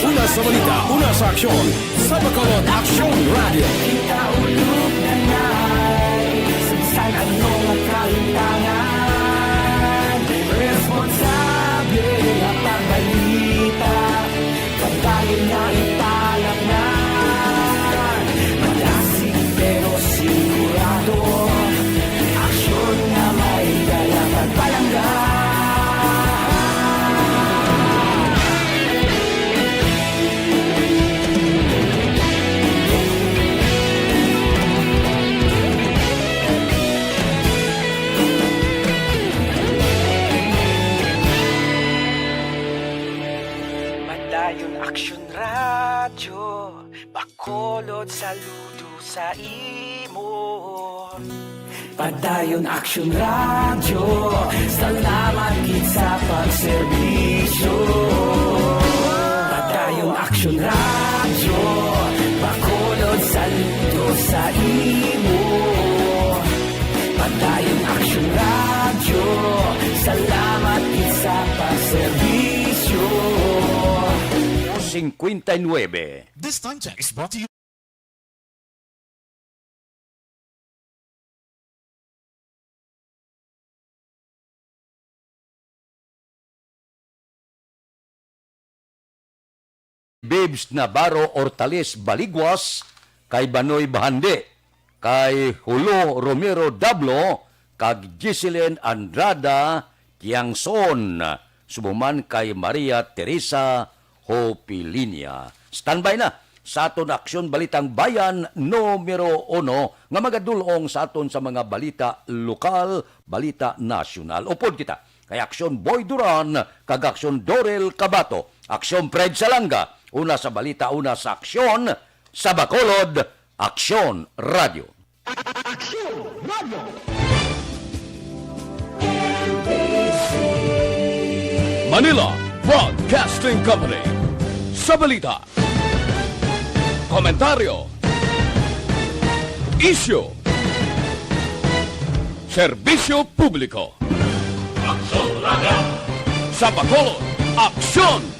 Una sa balita, una sa aksyon, sa Bacolod Aksyon Radyo. Kita ulog na nay, sang ano nga kahintangan, responsable nga pagbalita. Padayon nga ipalapnan, madasig pero sigurado. Aksyon nga may dala kag palangga. Padayon Aksyon Radyo, Bacolod, saludo sa imo. Padayon Aksyon Radyo, salamat gid sa pagserbisyo. Padayon Aksyon Radyo, Bacolod, saludo sa imo. Padayon Aksyon Radyo, salamat gid sa pagserbisyo. Cincuenta y nueve. This time check is brought to you. Babes Navarro Hortales Baliguas, kay Banoy Bahandi, kay Hulo Romero Dablo, kag Giseline Andrada Tiangson, subong man kay Maria Teresa Hopilinia. Standby na sa aton Aksyon Balitang Bayan numero uno nga magadul-ong sa aton sa mga balita lokal, balita nasyonal. Upod kita kay Aksyon Boy Duran kag Aksyon Dorel Cabato, Aksyon Fred Salanga, una sa balita, una sa aksyon, sa Bacolod, Aksyon Radio. Aksyon Radio. Manila Broadcasting Company. Sa balita, Komentaryo. Isyu. Serbisyo publiko. Sa Bacolod, aksyon!